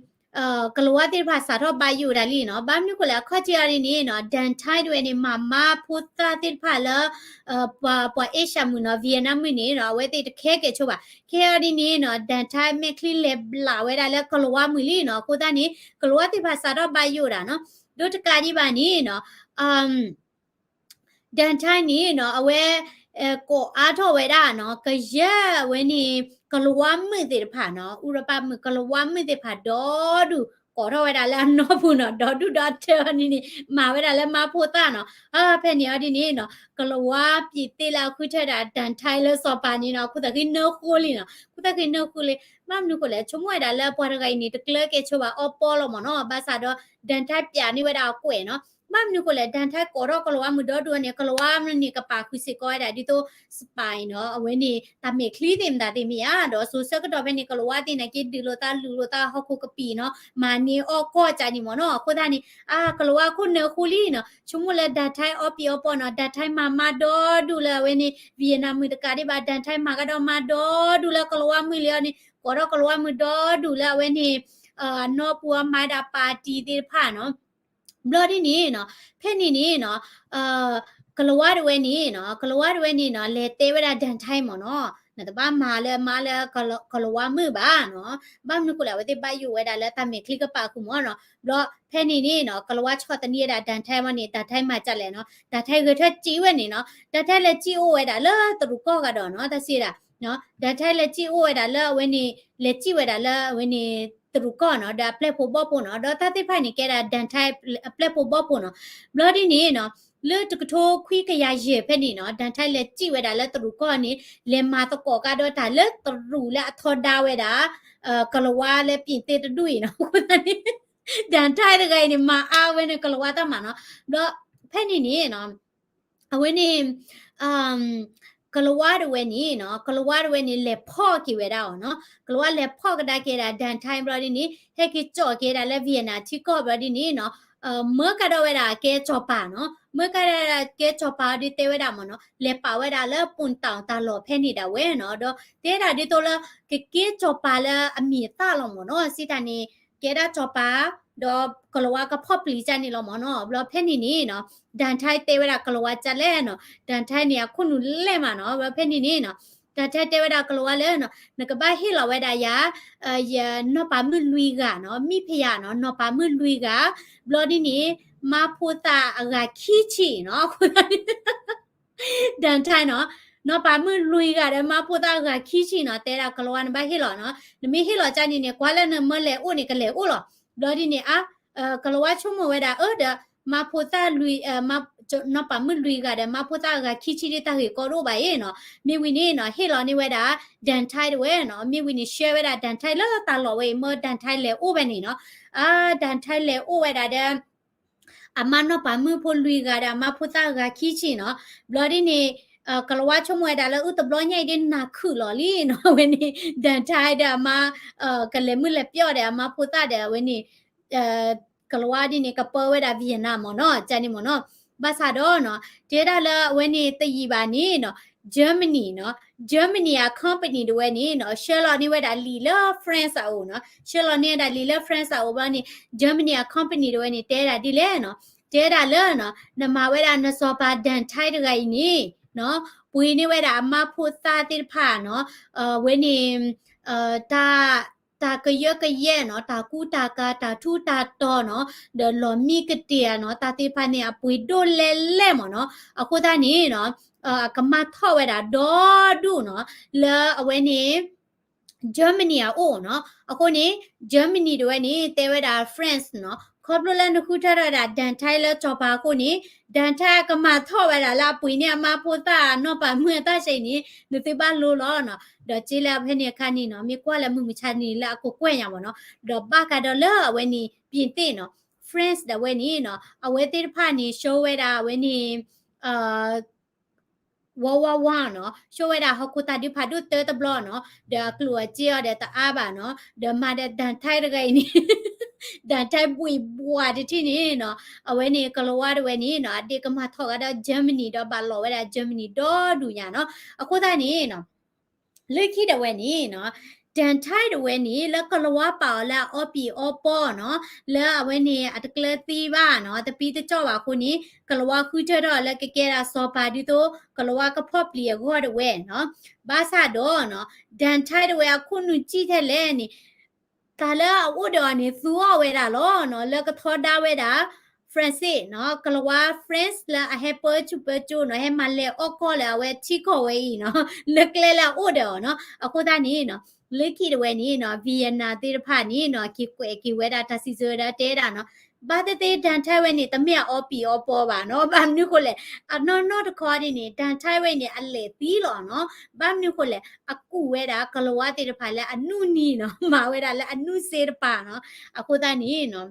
ကလၤဝါသ့ၣ်တဖၣ်စးထီၣ်ဘၣ်ယိၣ်ဒၣ်လံနီၤ ဘၣ်မနုၤဃိလဲၣ် အခီၣ်ထံးအီၤဒ်န့ၣ်နီၤ Dantine တဝဲန့ၣ် မၤမါဖိသၣ်သ့ၣ်တဖၣ်လၢ ပှၤ ပှၤ Asia မုၣ်နီၤ Vietnam မုၣ်န့ၣ်နီၤ အဝဲသ့ၣ်တခဲကဲဆိဘၣ် ခဲအံၤဒ်န့ၣ်နီၤ Dantine မဲာ်ချံလဲၤဘျးဝဲဒၣ်လၢကလၤဝါမုၣ်လံနီၤ အဃိသတးန့ၣ် ကလၤဝါသ့ၣ်တဖၣ်စးထီၣ်ဘၣ်ယိၣ်ဒၣ်နီၤ ဒီးတကးဒံးဘၣ်န့ၣ်နီၤ Dantine န့ၣ်နီၤ အဝဲ ကိးအါထီၣ်ဝဲဒၣ်နီၤ ကယဲၢ်ဝဲန့ၣ် ကလၤဝါမုၣ်သ့ၣ်တဖၣ်နီၤ ဥရောပမုၣ် ကလၤဝါမုၣ်သ့ၣ်တဖၣ်ဒီဒူၣ် ကိးထီၣ်ဝဲဒၣ်လၢအနီၢ်ပူၤနီၤ, ဒီဒူၣ်ဒီထၢန့ၣ်န့ၣ် မၤဝဲဒၣ်လၢမါဖိသၣ်နီၤ. ဖဲန့ၣ်အီၤဒ်န့ၣ်နီၤ ကလၤဝါပံၤသ့ၣ်လၢအဃုထၢဒၣ် ဒၣ်ထါ လၢစီၤပၤန့ၣ်နီၤ ခိၣ်သးဃံနၢဃိလံနီၤ, ခိၣ်သးဃံနၢဃိလံ. ဘၣ်မနုၤဃိလဲၣ် ဆိကမိၣ်ဝဲဒၣ်လၢပှၤတဂၤအံၤန့ၣ် တကျၢၤကဲဆိဘၣ်အီပီလီၤမ့ၢ်နီၤ. ဘၣ်ဆၣ်ဒီး ဒၣ်ထါ ပျးန့ၢ်ဝဲဒၣ်အကွဲးနီၤ. ဘၣ်မနုၤဃိလဲၣ် ဒၣ်ထါ ကိးထီၣ်ကလၤဝါမုၣ်ဒီဒူၣ်န့ၣ် ကလၤဝါန့ၣ်ကပာ်ဃုာ်စ့ၢ်ကီးဝဲဒၣ်ဒ်သိး spy နီၤ, အဝဲန့ၣ် တၢ်မဲာ်ချံသ့ၣ်မတၤသ့ၣ်မ့ၢ်ဧါ, ဒီးစိၤဆၢကတီၢ်ဖဲန့ၣ် ကလၤဝါသ့ၣ်နာ်က့ ဒုးလိာ်သးလူၤလိာ်သးဟီၣ်ခိၣ်ကပံာ်နီၤ, မၤန့ၢ်အီၣ်ကီၢ်ကၢန့ၣ်မ့ၢ်နီၤ. အဃိသတးန့ၣ် အါ ကလၤဝါခိၣ်နၢဃိလံနီၤ, ဆိကမိၣ်လၢ ဒၣ်ထါ အီပံၤအီပီနီၤ, ဒၣ်ထါ မၤမါဒီဒူၣ်လၢအဝဲန့ၣ် Vietnam မုၣ်တကးဒံးဘၣ်, ဒၣ်ထါ မၤကဒီးမါဒီဒူၣ်လၢကလၤဝါမုၣ်လံအီၤန့ၣ်, ကိးထီၣ်ကလၤဝါမုၣ်ဒီဒူၣ်လၢအဝဲန့ၣ် အနီၢ်ပူၤအီၤမၤဒၣ် party သ့ၣ်တဖၣ်နီၤ. ဘျီဒ်န့ၣ်နီၤ, ဖဲန့ၣ်န့ၣ်နီၤ ကလၤဝါတဝဲန့ၣ်နီၤ, ကလၤဝါတဝဲန့ၣ်နီၤ လဲၤတဲဝဲဒၣ် ဒၣ်ထါ မ့ၢ်နီၤ, နတဘၣ်မၤလၢမါလၢကလၤဝါမုၣ်ဘၣ်နီၤ. ဘၣ်မနုၤဃိလဲၣ် အဝဲသ့ၣ်ဘၣ်ယိၣ်ဝဲဒၣ်လၢတၢ်မဲာ်ချံကပာ်ဃုာ်မ့ၢ်နီၤ. ဘျီဖဲန့ၣ်န့ၣ်နီၤ ကလၤဝါဆီၣ်သနံးဝဲဒၣ် ဒၣ်ထါ မ့ၢ်န့ၣ် ဒၣ်ထါ မၤဒ်လဲၣ်နီၤ, ဒၣ်ထါ ဂဲၤထၢၣ်စံးဝဲန့ၣ်နီၤ, ဒၣ်ထါ လဲၤစံးအိၣ်ဝဲဒၣ်လၢတရူးကီၢ်ဂၤဒီးနီၤ, တၢ်စံးဒၣ် ဒၣ်ထါ လဲၤစံးအိၣ်ဝဲဒၣ်လၢအဝဲန့ၣ် လဲၤစံးဝဲဒၣ်လၢအဝဲန့ၣ် တရူးကီၢ်နီၤ, ဒီးအပျဲၢ်ဖိဘီၣ်ဖိနီၤ, ဒီးတၢ်သ့ၣ်တဖၣ်န့ၣ် ကဲဒၣ် ဒၣ်ထါ အပျဲၢ်ဖိဘီၣ်ဖိနီၤ. ဘျီဒ်န့ၣ်နီၤ လၢတကထိခွံကယၤယဲၢ်ဖဲန့ၣ်နီၤ, ဒၣ်ထါ လဲၤစံးဝဲဒၣ်လၢတရူးကီၢ်န့ၣ် လဲၤမၤသကိးကဒီးတၢ်လၢတရူးလၢအထီဒါဝဲဒၣ် ကလၤဝါလၢပံၤသ့ၣ်တဒူၣ်အံၤနီၤ. အဃိသတးန့ၣ် ဒၣ်ထါ တဂၤအံၤန့ၣ် မၤအါဝဲန့ၣ် ကလၤဝါတၢ်မၤနီၤ. ဘျီဖဲန့ၣ်န့ၣ်နီၤ အဝဲန့ၣ် ကလၤဝါတဝဲန့ၣ်နီၤ, ကလၤဝါတဝဲန့ၣ် လဲၤဖီၣ်က့ၤဝဲဒၣ်အီၤနီၤ. ကလၤဝါလဲၤဖီၣ်ကဒါက့ၤဒၣ် ဒၣ်ထါ ဘျီဒ်န့ၣ် ဟဲက့ၤကၠီၣ်က့ၤဒၣ်လၢ Vietnam ထံကီၢ်ဘျီဒ်န့ၣ်နီၤ, မၢကဒီးဝဲဒၣ်ကဲစီၤပၤနီၤ, မၢကဒီးကဲစီၤပၤဒ်တဲဝဲဒၣ်မ့ၢ်နီၤ, လဲၤပာ်ဝဲဒၣ်လၢ ပူၣ်တၢ်တၢ်လီၢ်ဖဲန့ၣ်ဒၣ်ဝဲနီၤ, ဒီးတဲဒၣ်ဒ်သိးလၢ ကကဲစီၤပၤလၢအမံၤအသၣ်လီၤမ့ၢ်နီၤ, စံးတၢ်န့ၣ် ကဲဒၣ်စီၤပၤ ဒီးကလၤဝါကဖီၣ်ပျံၤကၢ်န့ၣ်လီၤမ့ၢ်နီၤ. ဘျီဖဲန့ၣ်န့ၣ်နီၤ ဒၣ်ထါ တဲဝဲဒၣ်ကလၤဝါကၢ်လဲၣ်နီၤ, ဒၣ်ထါ န့ၣ် အခိၣ်နူာ်လဲၢ်မးနီၤ. ဘျီဖဲန့ၣ်န့ၣ်နီၤ ဒၣ်ထါ တဲဝဲဒၣ်ကလၤဝါလၢနီၤ, နကဘၣ်ဟ့ၣ်လီၤဝဲဒၣ်ယၤ ယနီၢ်ပၤမုၣ်လွံၢ်ဂၤနီၤ, မံၣ်ဖယၣ်နီၤ, နီၢ်ပၤမုၣ်လွံၢ်ဂၤ, ဘျီဒ်န့ၣ် မါဖိသၣ်အဂၤခံဆံနီၤ, အဃိသတးန့ၣ် ဒၣ်ထါ နီၤ, နီၢ်ပၤမုၣ်လွံၢ်ဂၤဒီးမါဖိသၣ်အဂၤခံဆံနီၤ, တဲဒၣ်ကလၤဝါနဘၣ်ဟ့ၣ်လီၤနီၤ, နမ့ၢ်ဟ့ၣ်လီၤကၢ်န့ၣ်န့ၣ် ကွၢ်လၢနမၢလဲၤအိၣ်န့ၣ် ကလဲၤအိၣ်လီၤ. ဘျီဒ်န့ၣ် အါ ကလၤဝါဆိကမိၣ်ဝဲဒၣ် အၢ ဒီး မါဖိသၣ်လွံၢ် နီၢ်ပၤမုၣ်လွံၢ်ဂၤဒီးမါဖိသၣ်အဂၤခံဆံဒ်တၢ်ဂ့ၢ်ကီဒိၣ်ဘၣ်အံၤနီၤ, မ့ၢ်ဝံၤန့ၣ်နီၤ ဟ့ၣ်လီၤန့ၢ်ဝဲဒၣ် ဒၣ်ထါ တဝဲနီၤ, မ့ၢ်ဝံၤန့ၣ် ဆှၢဝဲဒၣ်ဒၣ်ထါ လၢတၢ်လီၢ်ဝဲအံၤ မၢဒၣ်ထါ လဲၤအိၣ်ဝဲန့ၣ်နီၤ, အါ ဒၣ်ထါ လဲၤအိၣ်ဝဲဒၣ်ဒီး အမါနီၢ်ပၤမုၣ်ဖိလွံၢ်ဂၤဒီးအမါဖိသၣ်အဂၤခံဆံနီၤ, ဘျီဒ်န့ၣ် ကလၤဝါဆိကမိၣ်ဝဲဒၣ်လၢ အုၣ် တဘျီညါအံၤဒ်နၢ်ခုၣ်လီၤလံနီၤ, အဝဲန့ၣ် ဒၣ်ထါ ဒီးအမါ ကလဲၤမုၢ်လဲၤပျီၢ်ဒီးအမါဖိသၣ်ဒီး အဝဲန့ၣ် ကလၤဝါဒ်န့ၣ် ကပၢဝဲဒၣ် Vietnam မ့ၢ်နီၤ, ကန့ၣ်မ့ၢ်နီၤ, ဘၣ်ဆၣ်ဒီးနီၤ တဲဒၣ်လၢအဝဲန့ၣ်တယံာ်ဘၣ်န့ၣ်နီၤ Germany နီၤ, Germany အ company တဝဲန့ၣ်နီၤ ဆှၢလီၤန့ၢ်ဝဲဒၣ်လံာ်လၢ France အအိၣ်နီၤ, ဆှၢလီၤန့ၢ်ဝဲဒၣ်လံာ်လၢ France အအိၣ်ဘျီန့ၣ် Germany အ company တဝဲန့ၣ် တဲဒၣ်ဒ်လဲၣ်နီၤ, တဲဒၣ်လၢနီၤ နမၤဝဲဒၣ်နစီၤပၤ ဒၣ်ထါ တဂၤအံၤန့ၣ်နီၤ ပှ့ၤန့ၢ်ဝဲဒၣ်အမါဖိသၣ်သ့ၣ်တဖၣ်နီၤ, အဝဲန့ၣ် တၢ် တၢ်ကယၢကယဲနီၤ, တၢ်ကူတၢ်ကၤ, တၢ်ထူးတၢ်တီၤနီၤ, ဒီးလီၢ်မံကတ့ၢ်ဧါနီၤ, တၢ်သ့ၣ်တဖၣ်န့ၣ် အပှ့ၤဒိၣ်လဲၣ်လဲၣ်မ့ၢ်နီၤ, အဃိသတးန့ၣ်နီၤ အကမၢ်ထီၣ်ဝဲဒၣ်ဒီဒူၣ်နီၤ, လၢအဝဲန့ၣ် Germany အအိၣ်နီၤ, အဃိန့ၣ် Germany တဝဲန့ၣ် တဲဝဲဒၣ် France နီၤ, ခီဖျိလၢနဃုထၢထီၣ်ဝဲဒၣ် ဒၣ်ထါ လၢစီၤပၤအဃိန့ၣ် ဒၣ်ထါ ကမၢ်ထီၣ်ဝဲဒၣ်လၢအပှ့ၤန့ၢ်အမါဖိသၣ်နီၢ်ပၤမုၣ်အတၢ်ဆဲးအံၤန့ၣ် နသုဘၣ်လိလီၤနီၤ, ဒီးစ့လၢအဖဲန့ၣ်အခါန့ၣ်နီၤ မ့ၢ်ကွၢ်လၢမုၢ်မဆါန့ၣ်လၢအကကွဲၢ်ညါမ့ၢ်နီၤ, ဒီးဘၣ်ကဒီးလၢအဝဲန့ၣ် ပြင်သစ်နီၤ, France ဒၣ်ဝဲန့ၣ်နီၤ, အဝဲသ့ၣ်တဖၣ်န့ၣ် ဆိဝဲဒၣ်အဝဲန့ၣ် World War One နီၤ, ဆိဝဲဒၣ်ဟီၣ်ခိၣ်သၣ်ဒုးဖးဒိၣ်တၢတဘျီနီၤ, ဒီးအကျိၣ်အစ့အီၤဒီးတအါဘၣ်နီၤ, ဒီးမၤဒီးဒၣ်ထါ တဂၤအံၤန့ၣ် ဒၣ်ထါ ဘှံးဘှးတထံၣ်န့ၣ်နီၤ, အဝဲန့ၣ် ကလၤဝါ တဝဲန့ၣ်နီၤ အဒ့ကမၢ်ထီၣ်ကဒီး Germany ဒီးဘၣ်လီၤဝဲဒၣ် Germany ဒီဒူၣ်ညါနီၤ, အဃိသတးန့ၣ်နီၤ လၢခံဒၣ်ဝဲန့ၣ်နီၤ ဒၣ်ထါ တဝဲန့ၣ် လၢကလၤဝါပာ်အီၤလၢအအီပံာ်အီပီနီၤ, လၢအဝဲန့ၣ် အတကျၢၤသံဘၣ်နီၤ, တပံတကၠီၣ်ဘၣ်အဃိန့ၣ် ကလၤဝါဃုထၢထီၣ်လၢကကဲဒၣ်စီၤပၤဒ်သိး ကလၤဝါကဖီၣ်ပျံၤအဂီၢ်တဝဲနီၤ, ဘၣ်ဆၣ်ဒီးနီၤ ဒၣ်ထါ တဝဲအခိၣ်နူာ်စံၣ်ထဲလဲၣ်န့ၣ် တၢ်လၢအအိၣ်ဒီးအီၤန့ၣ် သူအီၣ်ဝဲဒၣ်လီၤနီၤ, လၢကထီဒါဝဲဒၣ် France နီၤ, ကလၤဝါ France လၢအဟဲပၢဆူၣ်ပၢစိနီၤ, ဟဲမၤလဲၤအီၣ်ကီၢ်လၢအဝဲထံကီၢ်ဝဲအံၤနီၤ, လၢကျဲလၢအအိၣ်ဒီးအီၤနီၤ, အဃိသတးန့ၣ်နီၤ လၢခံတဝဲန့ၣ်နီၤ Vietnam သ့ၣ်တဖၣ်န့ၣ်နီၤ က့ၤကွဲးက့ၤဝဲဒၣ်တၢ်စံးဆၢဝဲဒၣ်တဲဒၣ်နီၤ ဘၣ်သ့ၣ်သ့ၣ် ဒၣ်ထၢၣ်ဝဲန့ၣ် တမ့ၢ်အအီပံၤအီပီဘၣ်နီၤ ဘၣ်မနုၤဃိလဲၣ် အနီၢ်နီၢ်တခီဒ်န့ၣ် ဒၣ်ထၢၣ်ဝဲန့ၣ် အလဲၤသံလီၤနီၤ ဘၣ်မနုၤဃိလဲၣ် အကူးဝဲဒၣ်ကလၤဝါသ့ၣ်တဖၣ်လၢအနုၢ်နံၤနီၤ မၤဝဲဒၣ်လၢအနုၢ်စ့တပၤနီၤ အဃိသတးန့ၣ်နီၤ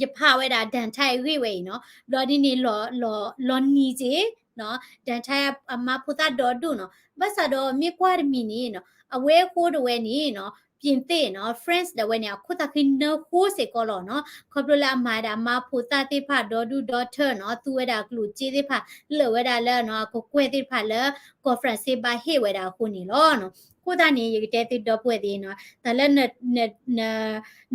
ယဖးဝဲဒၣ် ဒၣ်ထၢၣ်အဂ့ၢ်ဝဲအံၤနီၤ ဘျီဒ်န့ၣ် လီၤနံၤက့ၤ ဒၣ်ထၢၣ်အမါဖိသၣ်ဒီဒူၣ်နီၤ ဘၣ်ဆၣ်ဒီးမ့ၢ်ကွၢ်တမံၤန့ၣ်နီၤ အဝဲအဃိတဝဲန့ၣ်နီၤ ပြင်သစ်နီၤ France ဒၣ်ဝဲန့ၣ် အခိၣ်သးဃံနၢဃိစ့ၢ်ကီးလီၤနီၤ ခီဖျိလၢအမၤဝဲဒၣ်မါဖိသၣ်သ့ၣ်တဖၣ်ဒီဒူၣ်ဒီထၢနီၤ သူဝဲဒၣ်ကျိၣ်စ့သ့ၣ်တဖၣ် လၢာ်ဝဲဒၣ်လၢနီၤ အကကွဲၢ်သ့ၣ်တဖၣ်လၢ ကီၢ် France ဘၣ်ဟ့ၣ်ဝဲဒၣ်အဃိန့ၣ်လီၤနီၤ အဃိသတးန့ၣ် ယကတဲသုဒီပုၢ်ဝဲၢ်သ့ၣ်နီၤ တၢ်လၢ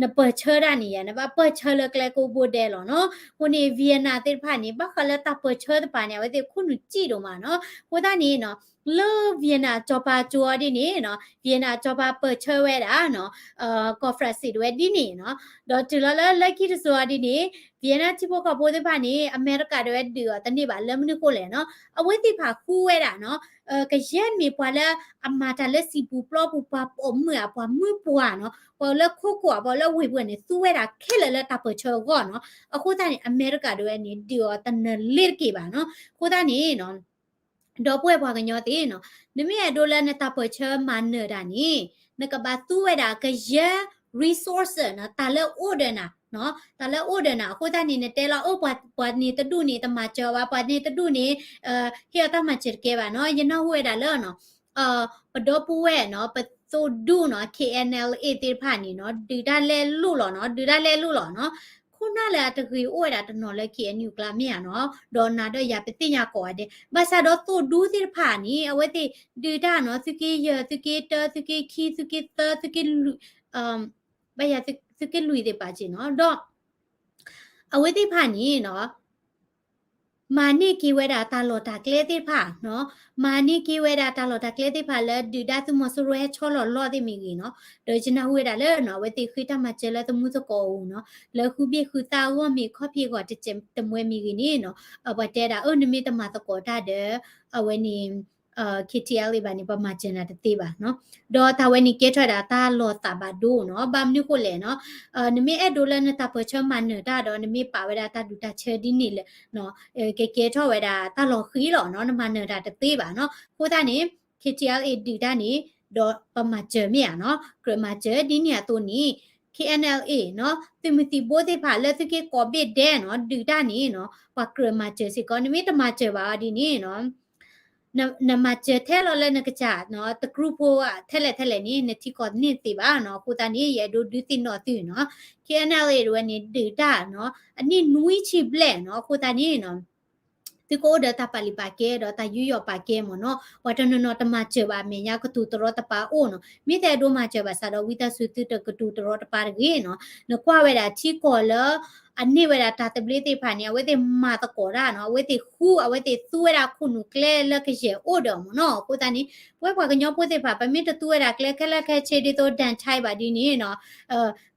နပၢၢ်ဆၢတၢ်န့ၣ်ယါ နဘၣ်ပၢၢ်ဆၢလၢကျဲကိးဘိဒဲးလီၤနီၤ အဃိန့ၣ် Vietnam သ့ၣ်တဖၣ်န့ၣ် ဘၣ်ဃးလၢတၢ်ပၢၢ်ဆၢတပၤန့ၣ် အဝဲသ့ၣ်ခိၣ်နူာ်စံၣ်ဒိၣ်မးနီၤ အဃိသတးန့ၣ်နီၤ လၢ Vietnam စီၤပၤကၠိအီၤဒ်န့ၣ်နီၤ Vietnam စီၤပၤပၢၢ်ဆၢဝဲဒၣ်နီၤ ကီၢ် France တဝဲဒ်န့ၣ်နီၤ ဒီးတုၤလီၤလၢလၢခံတစိၤအီၤဒ်န့ၣ် Vietnam ထံဖိကီၢ်ဖိသ့ၣ်တဖၣ်န့ၣ် အမဲရကၤတဝဲဒုးအီၤတန့ၢ်ဘၣ်လၢမနုၤဃိလဲၣ်နီၤ အဝဲသ့ၣ်တဖၣ်ဃုဝဲဒၣ်နီၤ ကယဲၢ်မ့ၢ်ပှၤလၢအမၤတၢ်လၢစံာ်ပူၤပျီပူၤ ပှၤပိာ်မုၣ်ဧါ ပှၤမုၣ်ပှၢ်နီၤ ပှၤလၢခိခိၣ်ဧါ ပှၤလၢဝ့ၢ်ပူၤန့ၣ် သူဝဲဒၣ်ခဲလၢာ်လၢတၢ်ပၢၢ်ဆၢအဂီၢ်နီၤ အဃိသတးန့ၣ် အမဲရကၤတဝဲန့ၣ် ဒုးအီၤတနၢၤလ့တက့ၢ်ဘၣ်နီၤ အဃိသတးန့ၣ်နီၤ ဒီပုၢ်ဝဲၢ်ပှၤကညီသ့ၣ်နီၤ နမ့ၢ်အဲၣ်ဒိးလၢနတၢ်ပၢၢ်ဆၢမၤနၢၤတၢ်န့ၣ် နကဘၣ်သူဝဲဒၣ်ကယဲၢ် resource နီၤ တၢ်လၢအိၣ်ဒီးနၤ တၢ်လၢအိၣ်ဒီးနၤ အဃိသတးန့ၣ် နတဲလီၤ အၢ ပှၤန့ၣ်တဒူၣ်န့ၣ် တမၤစၢၤဘၣ် ပှၤန့ၣ်တဒူၣ်န့ၣ် ဟ့ၣ်အီၤတၢ်မၤစၢၤတကဲဘၣ်နီၤ ယနၢ်ဟူဝဲဒၣ်လၢနီၤ ပဒီပုၢ်ဝဲၢ်နီၤ ပသိၣ်ဒူၣ်နီၤ K N L A သ့ၣ်တဖၣ်န့ၣ်နီၤ ဒုးတၢ်လဲၢ်လိၣ်လီၤနီၤ ဒုးတၢ်လဲၢ်လိၣ်လီၤနီၤ ခိၣ်နၢ်လၢအတဂ့ၤအိၣ်ဝဲဒၣ်တနီၤလၢ K N U ကျါမ့ၢ်ဧါနီၤ ဒီးနၤဒီးယၤပသ့ၣ်ညါကိးဂၤဒဲး ဘၣ်ဆၣ်ဒီးသိၣ်ဒူၣ်သ့ၣ်တဖၣ်န့ၣ် အဝဲသ့ၣ်ဒုးတၢ်နီၤ သုးက့ယဲၢ် သုးက့တၢ သုးက့ခံ သုးက့သၢ သုးက့လွံၢ် ဘၣ်ယၤသုးက့လွံၢ်သ့ၣ်တဖၣ်က့နီၤ ဒီး အဝဲသ့ၣ်တဖၣ်န့ၣ်နီၤ မၤန့ၢ်က့ၤဝဲဒၣ်တၢ်လီၢ်တၢ်ကျဲသ့ၣ်တဖၣ်နီၤ မၤန့ၢ်က့ၤဝဲဒၣ်တၢ်လီၢ်တၢ်ကျဲသ့ၣ်တဖၣ်လၢဒုးဒၣ်သုးမီၤစိရိၤဟဲဆီလီၤလီၢ်သ့ၣ်မ့ၢ်ဂ့ၤနီၤ ဒီးယနၢ်ဟူဝဲဒၣ်လၢနီၤ အဝဲသ့ၣ်ဃ့တၢ်မၤစၢၤလၢသမူသကိးအအိၣ်နီၤ လၢဃုဘ့ၣ်ဃုသါအဂီၢ်မ့ၢ်ခီၣ်ဖံးအဂီၢ်တစဲးတမှဲမ့ၢ်ဂ့ၤန့ၣ်နီၤ ပှၤတဲဒၣ်အၢ နမ့ၢ်တမၤသကိးတၢ်ဒီး အဝဲန့ၣ် K T L A ဘၣ်န့ၣ် ပမၤစၢၤနၤတသ့ဘၣ်နီၤ ဒီးတၢ်ဝဲန့ၣ်ကဲထီၣ်ဝဲဒၣ်တၢ်လီၤသးဘၣ်ဒိနီၤ ဘၣ်မနုၤဃိလဲၣ်နီၤ နမ့ၢ်အဲၣ်ဒိးလၢနတၢ်ပၢၢ်ဆၢမၤနၢၤတၢ်ဒီး နမ့ၢ်ပာ်ဝဲဒၣ်တၢ်ဒုးတၢ်ဆၢဒ်န့ၣ်လဲၣ် ကကဲထီၣ်ဝဲဒၣ်တၢ်လီၤဃံၤလီၤနီၤ နမၤနၢၤတၢ်တသ့ဘၣ်နီၤ အဃိသတးန့ၣ် K T L A ဒုးတၢ်န့ၣ် ဒီးပမၤစၢၤမ့ၢ်ဧါနီၤ ကြၢးမၤစၢၤဒ်န့ၣ်အသိးန့ၣ် K N L A နီၤ သုးမုၢ်သံၣ်ဘိသ့ၣ်တဖၣ်လၢသုးက့ကိးဘ့ၣ်ဒဲးနီၤ ဒုးတၢ်န့ၣ်နီၤ ပှၤကြၢးမၤစၢၤစ့ၢ်ကီး နမ့ၢ်တမၤစၢၤဘၣ်အီၤဒ်န့ၣ်နီၤ နမၤစၢၤထဲလီၤလၢနကစၢ်နီၤ တကြူၢ်ဖိထဲလဲၣ်ထဲလဲၣ်န့ၣ် နထံကီၢ်န့ၢ်တသ့ဘၣ်နီၤ အဃိသတးန့ၣ် ယအဲၣ်ဒိးဒုးသ့ၣ်နီၣ်သုနီၤ K N L A တဝဲန့ၣ် ဒုးတၢ်နီၤ အနံၣ်နွံဆံဘျဲၣ်နီၤ အဃိသတးန့ၣ်နီၤ သုကအိၣ်ဒီးတၢ်ပာ်လုၢ်ပာ်ကဲဒီးတၢ်ယူးယီၣ်ပာ်ကဲမ့ၢ်နီၤ ပှၤတနီၤနီၤတမၤစၢၤဘၣ်အမဲာ်ညါ ကတိၤတရီတပါအိၣ်နီၤ မ့ၢ်သးဒိမၤစၢၤဘၣ်ဆၣ်ဒီး ဝံသးစူၤသုတကတိၤတရီတပါတဂ့ၤနီၤ နကွၢ်ဝဲဒၣ်ထံကီၢ်လၢ အန့ၢ်ဝဲဒၣ်တၢ်သဘျ့သ့ၣ်တဖၣ်န့ၣ် အဝဲသ့ၣ်မၤသကိးတၢ်နီၤ အဝဲသ့ၣ်ဃု အဝဲသ့ၣ်သူဝဲဒၣ်ခိၣ်နူာ်ကျဲလၢကယဲၢ်အိၣ်ဒီးအီၤမ့ၢ်နီၤ အဃိသတးန့ၣ် ပဝဲပှၤကညီဖိသ့ၣ်တဖၣ် ပမ့ၢ်တသူဝဲဒၣ်ကျဲခဲလၢာ်ခဲဆ့ဒ်သိး ဒၣ်ထၢၣ်ဘၣ်ဒ်န့ၣ်နီၤ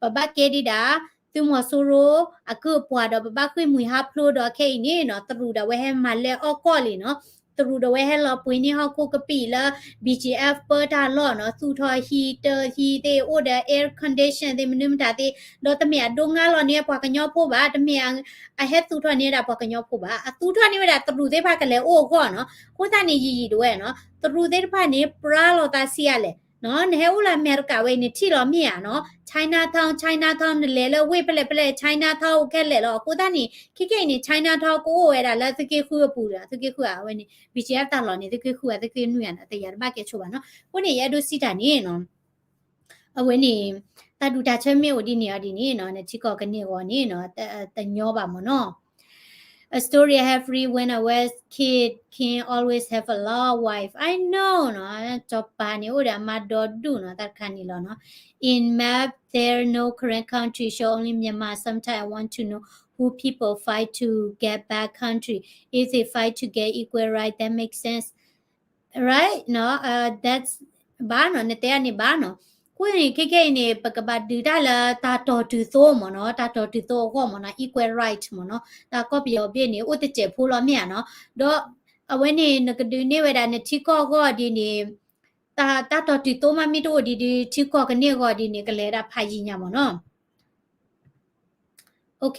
ပဘၣ်ကဲဒံးဒၣ် သုးမီၤစိရိၤအကုၢ်အပှၤဒီး ပဘၣ်ဃ့ၢ်မှံဟးဖျိးဒီးခဲအံၤန့ၣ်နီၤ တရူးဒၣ်ဝဲဟဲမၤလဲအီၣ်ကီၢ်လံနီၤ တရူးဒၣ်ဝဲဟဲလီၤပှ့ၤန့ၢ်ဟီၣ်ခိၣ်ကပံာ်လၢ B G F ပၢတၢ်လီၢ်နီၤ သူၣ်ထီၣ်ဟံၣ်တဟံၣ်သ့ၣ် အိၣ်ဒီး air condition သ့ၣ် မနုၤမတၤသ့ၣ် ဒီးတမ့ၢ်အဒိငါလီၤန့ၢ်ပှၤကညီဖိဘၣ် တမ့ၢ်အဟဲသူၣ်ထီၣ်န့ၢ်ဝဲဒၣ်ပှၤကညီဖိဘၣ် အသူၣ်ထီၣ်န့ၢ်ဝဲဒၣ်တရူးသ့ၣ်တဖၣ်ကလဲၤအိၣ်အဂီၢ်နီၤ အဃိသတးန့ၣ် ယံာ်ယံာ်ဒၣ်ဝဲနီၤ တရူးသ့ၣ်တဖၣ်န့ၣ် ပြါလီၤသးဆံးအါလဲၣ် နဟဲအိၣ်လၢအမဲရကၤဝဲအံၤ နထံၣ်လီၤမ့ၢ်ဧါနီၤ Chinatown Chinatown နလဲၤလၢဝ့ၢ်ဖဲလဲၣ်ဖဲလဲၣ် Chinatown အိၣ်ခဲလၢာ်လီၤ အဃိသတးန့ၣ် ခဲကနံၣ်အံၤန့ၣ် Chinatown ကအိၣ်ဝဲဒၣ်လၢသုးက့ဃုအပူၤဒီး သုးက့ဃုအဝဲန့ၣ် B G F တၢ်လီၢ်န့ၣ် သုးက့ဃုအသုးက့နွံအတယၤတဘၣ်ကဲဆိဘၣ်နီၤ အဃိန့ၣ် ယအဲၣ်ဒိးစံးတၢ်န့ၣ်နီၤ အဝဲန့ၣ် တၢ်ဒုးတၢ်ဆၢမ့ၢ်အိၣ်ဒ်န့ၣ်အီၤဒ်န့ၣ်နီၤ နထံကီၢ်ကန့ၢ်အဂီၢ်န့ၣ်နီၤ တညီဘၣ်မ့ၢ်နီၤ A story I have read when I was kid, King always have a lot of wife. I know နီၤ စီၤပၤန့ၣ် အိၣ်ဒီးအမါဒီဒူၣ်နီၤ တၢ်တခါန့ၣ်လီၤနီၤ In map, there no Karen country, show only Myanmar. Sometimes I want to know who people fight to get back country. If they fight to get equal right, that makes sense. Right? နီၤ that's ဘၣ်နီၤ နတဲအန့ၣ်ဘၣ်နီၤ အဃိန့ၣ် ခဲကနံၣ်အံၤန့ၣ် ပကဘၣ်ဒုးတၢ်လၢတၢ်တီၢ်တုၤသိမ့ၢ်နီၤ တၢ်တီၢ်တုၤသိအဂီၢ်မ့ၢ်နီၤ equal right မ့ၢ်နီၤ တၢ်ကီၢ်ပယီၤဘ့ၣ်န့ၣ် အိၣ်တစဲးဖိလီၤမ့ၢ်ဧါနီၤ ဒီးအဝဲန့ၣ် နကဒုးန့ၢ်ဝဲဒၣ်နထံကီၢ်အဂီၢ်ဒ်န့ၣ် တၢ်တီၢ်တုၤသိမးမ့ၢ်တအိၣ်ဒံးဒုး ထံကီၢ်ကန့ၢ်အဂီၢ်ဒ်န့ၣ် ကလဲၤဒၣ်ဖးယံာ်ညါမ့ၢ်နီၤ. ဒီး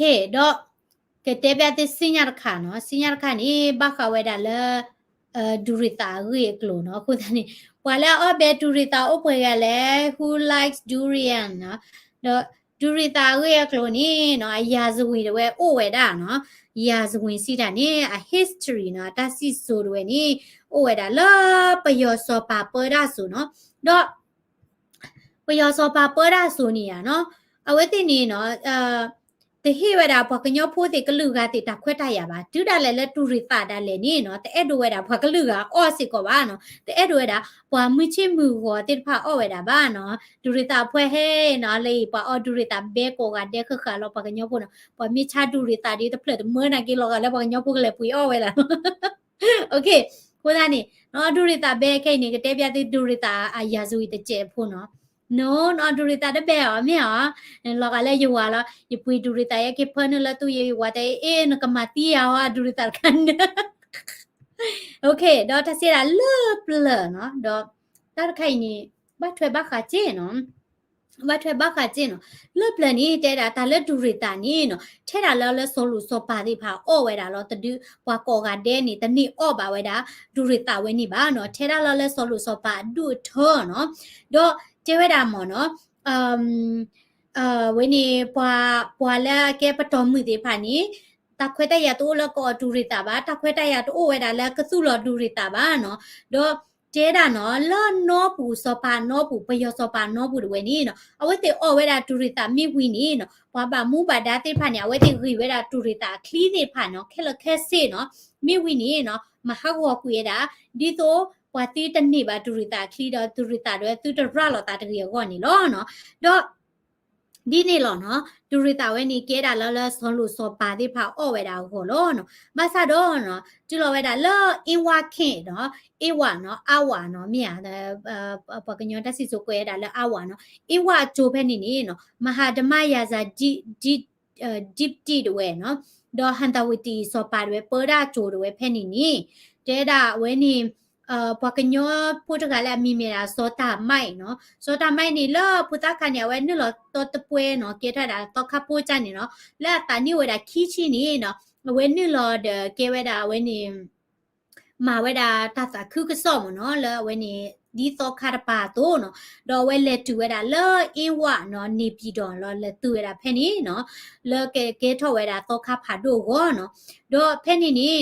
ကတဲဘၣ်သုစံၣ်ညီၣ်တခါနီၤ, စံၣ်ညီၣ်တခါန့ၣ် ဘၣ်ဃးဝဲဒၣ်လၢ ဒူရံသးအဂ့ၢ်အကျိၤနီၤ. အဃိသတးန့ၣ် ပှၤလၢအအီၣ်ဘဲဒူရံသးအိၣ်ပှဲၤဂၤလဲၣ်, who likes durian နီၤ. ဒီးဒူရံသးအဂ့ၢ်အကျိၤန့ၣ်နီၤ, အရာဇဝင်တဝဲအိၣ်ဝဲဒၣ်နီၤ. ရာဇဝင် စံးတၢ်န့ၣ် အ history နီၤ, အတၢ်စံၣ်စိၤတဝဲန့ၣ် အိၣ်ဝဲဒၣ်လၢ ပယီၤစီၤပၤပၢတၢ်စိၤနီၤ. ဒီး ပယီၤစီၤပၤပၢတၢ်စိၤန့ၣ်ဧါနီၤ, အဝဲသ့ၣ်န့ၣ်နီၤ, တဟ့ၣ်ဝဲဒၣ်ပှၤကညီဖိသ့ၣ်ကလုာ်ဂၤသ့ၣ်တၢ်ခွဲးတၢ်ယာ်ဘၣ်. တုၤဒၣ်လဲာ်လၢဒူရံသးဒၣ်လဲာ်န့ၣ်နီၤ, တအဲၣ်ဒိးဝဲဒၣ်ပှၤကလုာ်ဂၤအီၣ်စ့ၢ်ကီးဘၣ်နီၤ. တအဲၣ်ဒိးဝဲဒၣ် ပှၤမုၢ်ဆ့ၣ်မုၢ်ဂီၤသ့ၣ်တဖၣ်အီၣ်ဝဲဒၣ်ဘၣ်နီၤ. ဒူရံသးအဖှဲဟဲနီၤ, လၢအံၤပှၤအီၣ်ဒူရံသးဘဲကိးဂၤဒဲးဃၣ်ဃၣ်လီၤ ပှၤကညီဖိနီၤ. ပှၤမ့ၢ်ဆါဒူရံသးဒီးတဖျၢၣ်တမၢနာ်က့လီၤဂာ်လၢပှၤကညီဖိကလဲၤပှ့ၤအီၣ်ဝဲဒၣ် အဃိသတးန့ၣ်နီၤ, ဒူရံသးဘဲခဲအံၤန့ၣ် ကတဲပျးသုဒူရံသးအရာဇဝင်တစဲးဖိနီၤ. နီၤနီၤ ဒူရံသးတဘဲအီၤ မ့ၢ်အီၤ, လီၤဂာ်လၢယဝၤလီၤ, ယပှ့ၤဒူရံသး ယက့ၤဖၢနုာ်လၢသူၣ်ယဝၤတဲ အ့ နကမၤသံယၤဟီ ဒူရံသးတခါန့ၣ်. ဒီးတၢ်စံးဒၣ်လၢပျၢၤနီၤ, ဒီးတၢ်တခါအံၤန့ၣ် ဘၣ်ထွဲဘၣ်ဃးစ့ၢ်နီၤ. ဘၣ်ထွဲဘၣ်ဃးစ့ၢ်နီၤ. လၢပျၢၤန့ၣ် တဲဒၣ်တၢ်လၢဒူရံသးန့ၣ်နီၤ, ထဲဒၣ်လၢလၢစီၤလိၤစီၤပၤသ့ၣ်တဖၣ်အီၣ်ဝဲဒၣ်လီၤ. တဒုးပှၤကိးဂၤဒဲးန့ၣ် တန့ၢ်အီၣ်ဘၣ်ဝဲဒၣ် ဒူရံသးဝဲန့ၣ်ဘၣ်နီၤ. ထဲဒၣ်လၢလၢစီၤလိၤစီၤပၤအဒူၣ်အထၢနီၤ. ဒီးတဲဝဲဒၣ်မ့ၢ်နီၤ, ဝဲန့ၣ် ပှၤလၢအကဲပတီၢ်မုၣ်သ့ၣ်တဖၣ်န့ၣ် တၢ်ခွဲးတၢ်ယာ်တအိၣ်လၢကအီၣ်ဒူရံသးဘၣ်, တၢ်ခွဲးတၢ်ယာ်တအိၣ်ဝဲဒၣ်လၢကသူၣ်လီၤဒူရံသးဘၣ်နီၤ. ဒီးတဲဒၣ်နီၤ, လၢနီပူၤ စီၤပၤနီပူၤ ပယီၤစီၤပၤနီပူၤတဝဲန့ၣ်နီၤ, အဝဲသ့ၣ်အီၣ်ဝဲဒၣ်ဒူရံသးမ့ၢ်ဝံၤန့ၣ်နီၤ, ပှၤဘၣ်မူဘၣ်ဒါသ့ၣ်တဖၣ်န့ၣ် အဝဲသ့ၣ်ဂ့ၤဝဲဒၣ်ဒူရံသးအချံသ့ၣ်တဖၣ်နီၤ, ခဲလၢာ်ခဲဆ့နီၤ, မ့ၢ်ဝံၤန့ၣ်နီၤ မၤဟးဂီၤကွံာ်ဝဲဒၣ်, ဒ်သိးပှၤသုတန့ၢ်ဘၣ်ဒူရံသးအချံဒီးဒူရံသးဒီးသုတရၤလီၤသးတဂ့ၤအဂီၢ်န့ၣ်လီၤနီၤ. ဒီး ဒ်န့ၣ်လီၤနီၤ, ဒူရံသးဝဲန့ၣ် ကဲဒၣ်လၢလၢစီၤလိၤစီၤပၤသ့ၣ်တဖၣ်အီၣ်ဝဲဒၣ်အဂီၢ်လီၤနီၤ. ဘၣ်ဆၣ်ဒီးနီၤ တုၤလီၤဝဲဒၣ်လၢ အ့ဝါခ့ၣ်နီၤ, အ့ဝါနီၤ, အါဝါနီၤ, မ့ၢ်ဧါ, ပှၤကညီတၢ်စံၣ်စိၤကွဲးဝဲဒၣ်လၢအါဝါနီၤ, အ့ဝါအစိၤဖဲန့ၣ်န့ၣ်နီၤ မၤဟးတမၣ်ယၤစၤ ဒံၣ်တံၣ်တဝဲနီၤ, ဒီးဟံသဝတံၣ်စီၤပၤတဝဲ ပၢတၢ်အစိၤတဝဲဖဲန့ၣ်န့ၣ်, တဲဒၣ်ဝဲန့ၣ် ပှၤကညီဖိတဂၤလၢအမံၤမ့ၢ်ဒၣ်စီၤတၢ်မါအံၤနီၤ, စီၤတၢ်မါအံၤန့ၣ် လၢဖိသၣ်ခါန့ၣ် အဝဲနုာ်လီၤတီတပှဲၤနီၤ, ကဲထီၣ်ဝဲဒၣ်သီခါဖိကၢ်န့ၣ်နီၤ, လၢအသးနံၣ်အိၣ်ဝဲဒၣ်ခံဆံန့ၣ်နီၤ, အဝဲနုာ်လီၤဒီးကဲဝဲဒၣ်အဝဲန့ၣ် မၤဝဲဒၣ်တၢ်သးခုကစီၣ်မ့ၢ်နီၤ, လၢအဝဲန့ၣ် ဒ်သီခါတပၤအသိးနီၤ, ဒီးအဝဲလဲၤတုၤဝဲဒၣ်လၢအ့ဝါနီၤ, န့ၣ်ပံၤဒီးလီၤ လဲၤတုၤဝဲဒၣ်ဖဲန့ၣ်နီၤ, လၢကကဲထီၣ်ဝဲဒၣ်သီခါဖးဒိၣ်အဂီၢ်နီၤ, ဒီးဖဲန့ၣ်န့ၣ်နီၤ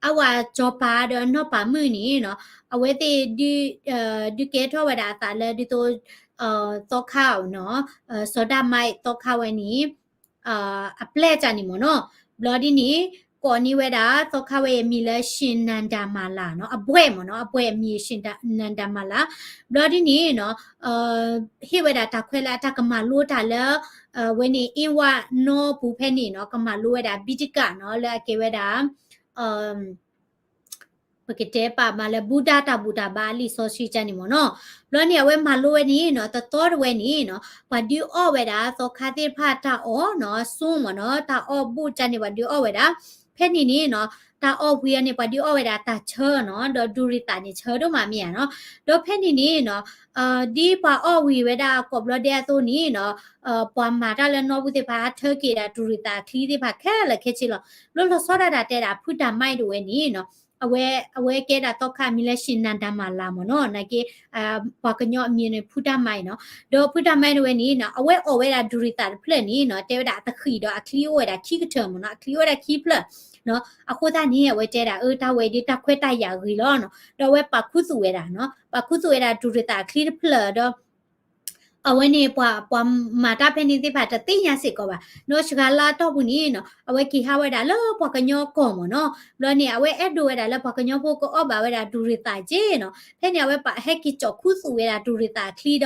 အါဝါစီၤပၤဒီးနီၢ်ပၤမုၣ်န့ၣ်နီၤ, အဝဲသ့ၣ် ဒုးကဲထီၣ်ဝဲဒၣ်အသးလၢဒ်သိး သီခါနီၤ, စီၤတၢ်မါအံၤသီခါဝဲန့ၣ် အပျဲၢ်ကၢ်န့ၣ်မ့ၢ်နီၤ, ဘျီဒ်န့ၣ် ကိးန့ၢ်ဝဲဒၣ် သီခါဝဲအမံၤလၢ ရှင်နန္ဒာမာလာ နီၤ, အဘွဲ့မ့ၢ်နီၤ, အဘွဲ့အမံၤ ရှင်နန္ဒာမာလာ, ဘျီဒ်န့ၣ်နီၤ ဟ့ၣ်ဝဲဒၣ်တၢ်ခွဲးလၢအတၢ်ကမၤလိတၢ်လၢ ဝဲန့ၣ် အ့ဝါနီၢ်ပူၤဖဲန့ၣ်နီၤ, ကမၤလိဝဲဒၣ် ပိတကနီၤ, လၢအကဲဝဲဒၣ် ပကတဲပာ်မးလၢ ဘူၣ်ဒၣ်တၢ်ဘူၣ်တၢ်ဘါ အလံာ်စီဆှံကၢ်န့ၣ်မ့ၢ်နီၤ, ဘျီန့ၣ် အဝဲမၤလိဝဲန့ၣ်နီၤ, တသီတဝဲန့ၣ်နီၤ, ပှၤဒုးအီၣ်ဝဲဒၣ် သီခါသ့ၣ်တဖၣ်တၢ်အီၣ်နီၤ, စိမ့ၢ်နီၤ, တၢ်အီၣ်ဘူၣ်ကၢ်န့ၣ် ပှၤဒုးအီၣ်ဝဲဒၣ်, ဖဲန့ၣ်န့ၣ်နီၤ, တၢ်အီၣ်ဝံၤအီၤန့ၣ် ပှၤဒုးအီၣ်ဝဲဒၣ်တၢ်ဆၢနီၤ, ဒီးဒူရံသးန့ၣ် ဆၢဒိၣ်မးမ့ၢ်ဧါနီၤ, ဒီးဖဲန့ၣ်န့ၣ်နီၤ ဒ်ပှၤအီၣ်ဝံၤဝဲဒၣ်ကိးဘျီဒဲးအသိးန့ၣ်နီၤ, ပှၤမၤတၢ်လၢနီၢ်ပူၤသ့ၣ်တဖၣ် ဟးထၢက့ၤဒၣ်ဒူရံသးအချံသ့ၣ်တဖၣ်ခဲလၢာ်ခဲဆ့လီၤ. ဘျီလီၤဆီဒၣ်တၢ်တဲဒၣ် ဖုတၢ်မါအံၤတဝဲန့ၣ်နီၤ, အဝဲ အဝဲကဲဒၣ်သီခါအမံၤလၢ ရှင်နန္ဒာမာလာ မ့ၢ်နီၤ, နာ်က့ ပှၤကညီအမံၤန့ၣ် ဖုတၢ်မါအံၤနီၤ, ဒီးဖုတၢ်မါအံၤတဝဲန့ၣ်နီၤ အဝဲအီၣ်ဝဲဒၣ်ဒူရံသးတဖျၢၣ်န့ၣ်နီၤ, တဲဝဲဒၣ်အတဃံးဒီးအချံအိၣ်ဝဲဒၣ်ခံကထၢၣ်မ့ၢ်နီၤ, အချံအိၣ်ဝဲဒၣ်ခံဖျၢၣ်နီၤ, အဃိသတးန့ၣ် အဝဲတဲဒၣ် အၢ တၢ်ဝဲဒ်တၢ်ခွဲးတၢ်ယာ်ဂ့ၤလီၤနီၤ, ဒီးအဝဲပာ်ခူသူၣ်ဝဲဒၣ်နီၤ, ပာ်ခူသူၣ်ဝဲဒၣ်ဒူရံသးအချံတဖျၢၣ်ဒီး အဝဲန့ၣ် ပှၤ ပှၤမၤတၢ်ဖဲန့ၣ်သ့ၣ်တဖၣ်တသ့ၣ်ညါစ့ၢ်ကီးဘၣ်, ဒီးစှၤလါအတီၢ်ပူၤန့ၣ်နီၤ အဝဲက့ၤဟးဝဲဒၣ်လၢပှၤကညီကီၢ်မ့ၢ်နီၤ, ဘျီန့ၣ် အဝဲအဲၣ်ဒိးဝဲဒၣ်လၢပှၤကညီဖိကအီၣ်ဘၣ်ဝဲဒၣ်ဒူရံသးက့နီၤ, ဖဲန့ၣ် အဝဲပာ်ဟဲက့ၤကၠီၣ်ခူသူၣ်ဝဲဒၣ်ဒူရံသးအချံဒီး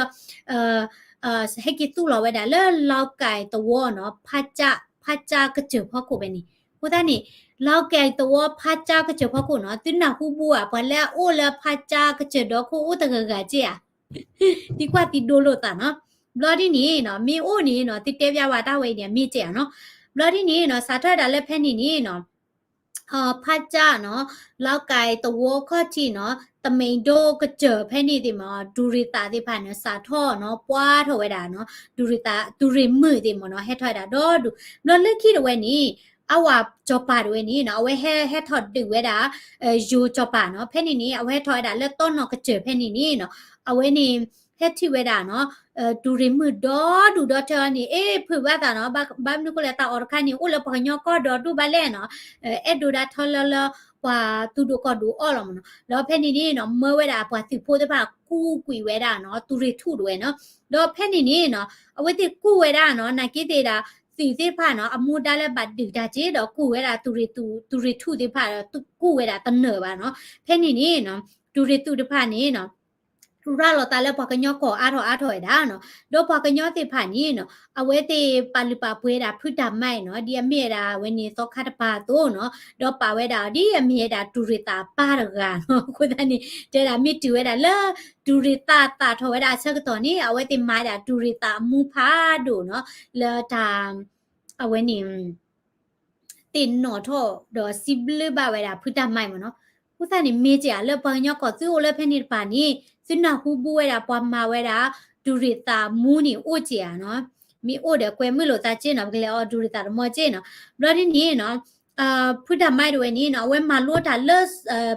ဟဲက့ၤသူၣ်လီၤဝဲဒၣ်လၢ လီၤကၣ်သဝီနီၤ, ဖးကၠၢ်ကစၢၢ်ဖီခိၣ်ဖဲန့ၣ်, အဃိသတးန့ၣ် လီၤကၣ်သဝီဖးကၠၢ်ကစၢၢ်ဖီခိၣ်နီၤ, သုနၢ်ဟူဘူးဧါ, ပှၤလၢအအိၣ်လၢဖးကၠၢ်ကစၢၢ်ဒီခိၣ်အိၣ်တဂၤဂၤက့ဧါ သံကွၢ်သံဒိလိာ်သးနီၤ, ဘျီဒ်န့ၣ်နီၤ မ့ၢ်အိၣ်န့ၣ်နီၤ သုတဲပျးဝဲတၢ်ဝဲအံၤန့ၣ် မ့ၢ်ကဲဧါနီၤ, ဘျီဒ်န့ၣ်နီၤ စးထီၣ်ဝဲဒၣ်လၢဖဲန့ၣ်န့ၣ်နီၤ ဖးကၠၢ်နီၤ, လီကဲသဝီခီၣ်ထံးနီၤ, တမ့ၢ်ဒိၣ်ကစၢၢ်ဖဲန့ၣ်သ့ၣ်မး ဒူရ့ၤသးသ့ၣ်တဖၣ်န့ၣ် စးထီၣ်နီၤ ပှၢ်ထီၣ်ဝဲဒၣ်နီၤ, ဒူရ့ၤသး ဒူရ့ၤမုၣ်သ့ၣ်မးနီၤ ဟဲထီၣ်ဝဲဒၣ်ဒီဒူၣ်, ဘျီလၢခံတဝဲန့ၣ် အဝၤစီၤပၤတဝဲန့ၣ်နီၤ အဝဲဟဲဟဲထီၣ်ဒုးဝဲဒၣ် ယိၤစီၤပၤနီၤ, ဖဲန့ၣ်န့ၣ် အဝဲဟဲထီၣ်ဝဲဒၣ်လၢတီနီၢ်ကစၢၢ်ဖဲန့ၣ်န့ၣ်နီၤ, အဝဲန့ၣ် ဟဲထံၣ်ဝဲဒၣ်နီၤ ဒူရ့ၤမုၣ်ဒီဒူၣ်ဒီထၢန့ၣ် အ့ ဖုးဘၣ်သးနီၤ, ဘၣ်မနုၤဃိလဲၣ် တၢ်အီၣ်တခါန့ၣ် အိၣ်လၢပှၤကညီကီၢ်ဒီဒူၣ်ဘၣ်လဲၣ်နီၤ, အဲၣ်ဒိးဒၣ်ထၢလၢလၢ ပှၤသူၣ်ဒိၣ်ကီၢ်ဒိၣ်အီၣ်လီၤမးနီၤ, ဒီးဖဲန့ၣ်န့ၣ်နီၤ မၢဝဲဒၣ်ပှၤသုးဖိသ့ၣ်တဖၣ်ကူၣ်ကွံာ်ဝဲဒၣ်နီၤ ဒူရ့ၤထူၣ်တဝဲနီၤ, ဒီးဖဲန့ၣ်န့ၣ်နီၤ အဝဲသ့ၣ်ကူၣ်ဝဲဒၣ်နီၤ နာ်က့သ့ၣ်ဒၣ် သုးသ့ၣ်တဖၣ်နီၤ အမူဒါလၢဘၣ်ဒုးတၢ်က့ဒီးကူၣ်ဝဲဒၣ် ဒူရ့ၤထူၣ်သ့ၣ်တဖၣ်ဒီး ကူၣ်ဝဲဒၣ်တနၢၤဘၣ်နီၤ, ဖဲန့ၣ်န့ၣ်နီၤ ဒူရ့ၤထူၣ်တဖၣ်န့ၣ်နီၤ ရၤလီၤသးလၢပှၤကညီကီၢ်အါထီၣ်အါထီၣ်ဝဲဒၣ်နီၤ, ဒီးပှၤကညီသ့ၣ်တဖၣ်န့ၣ်နီၤ အဝဲသ့ၣ်ပာ်လုၢ်ပာ်ပှ့ၤဒၣ်ဖုတၢ်မါနီၤ ဒ်အမ့ၢ်ဝဲဒၣ်အဝဲန့ၣ်သီခါတပၤအသိးနီၤ, ဒီးပာ်ဝဲဒၣ်အီၤဒ်အမ့ၢ်ဝဲဒၣ်ဒူရ့ၤသးအပၢ်တဂၤနီၤ, အဃိသတးန့ၣ် တဲဒၣ်မ့ၢ်တုၤဝဲဒၣ်လၢ ဒူရ့ၤသးသၣ်ထီၣ်ဝဲဒၣ်အဆၢကတီၢ်န့ၣ် အဝဲသ့ၣ်မၤဒၣ်ဒူရ့ၤသးအမူဖးဒိၣ်နီၤ လၢတၢ် အဝဲန့ၣ် သ့ၣ်နီၣ်ထီၣ်ဒီးစံးဘျုးဘၣ်ဝဲဒၣ်ဖုတၢ်မါမးနီၤ, အဃိသတးန့ၣ် မ့ၢ်က့ၤဧါ လၢပှၤကညီကီၢ်သုအိၣ်လၢဖဲန့ၣ်တပၤန့ၣ် သုနၢ်ဟူဘူးဝဲဒၣ်ပှၤမၤဝဲဒၣ် ဒူရ့ၤသးမူန့ၣ်အိၣ်က့ၤဧါနီၤ, မ့ၢ်အိၣ်ဒီးကွဲမုာ်လိာ်သးက့နီၤ ပကလဲၤအီၣ်ဒူရ့ၤသးတမီက့နီၤ, ဘျီဒ်န့ၣ်နီၤ ဖုတၢ်မါတဝဲန့ၣ်နီၤ အဝဲမၤလိတၢ်လၢ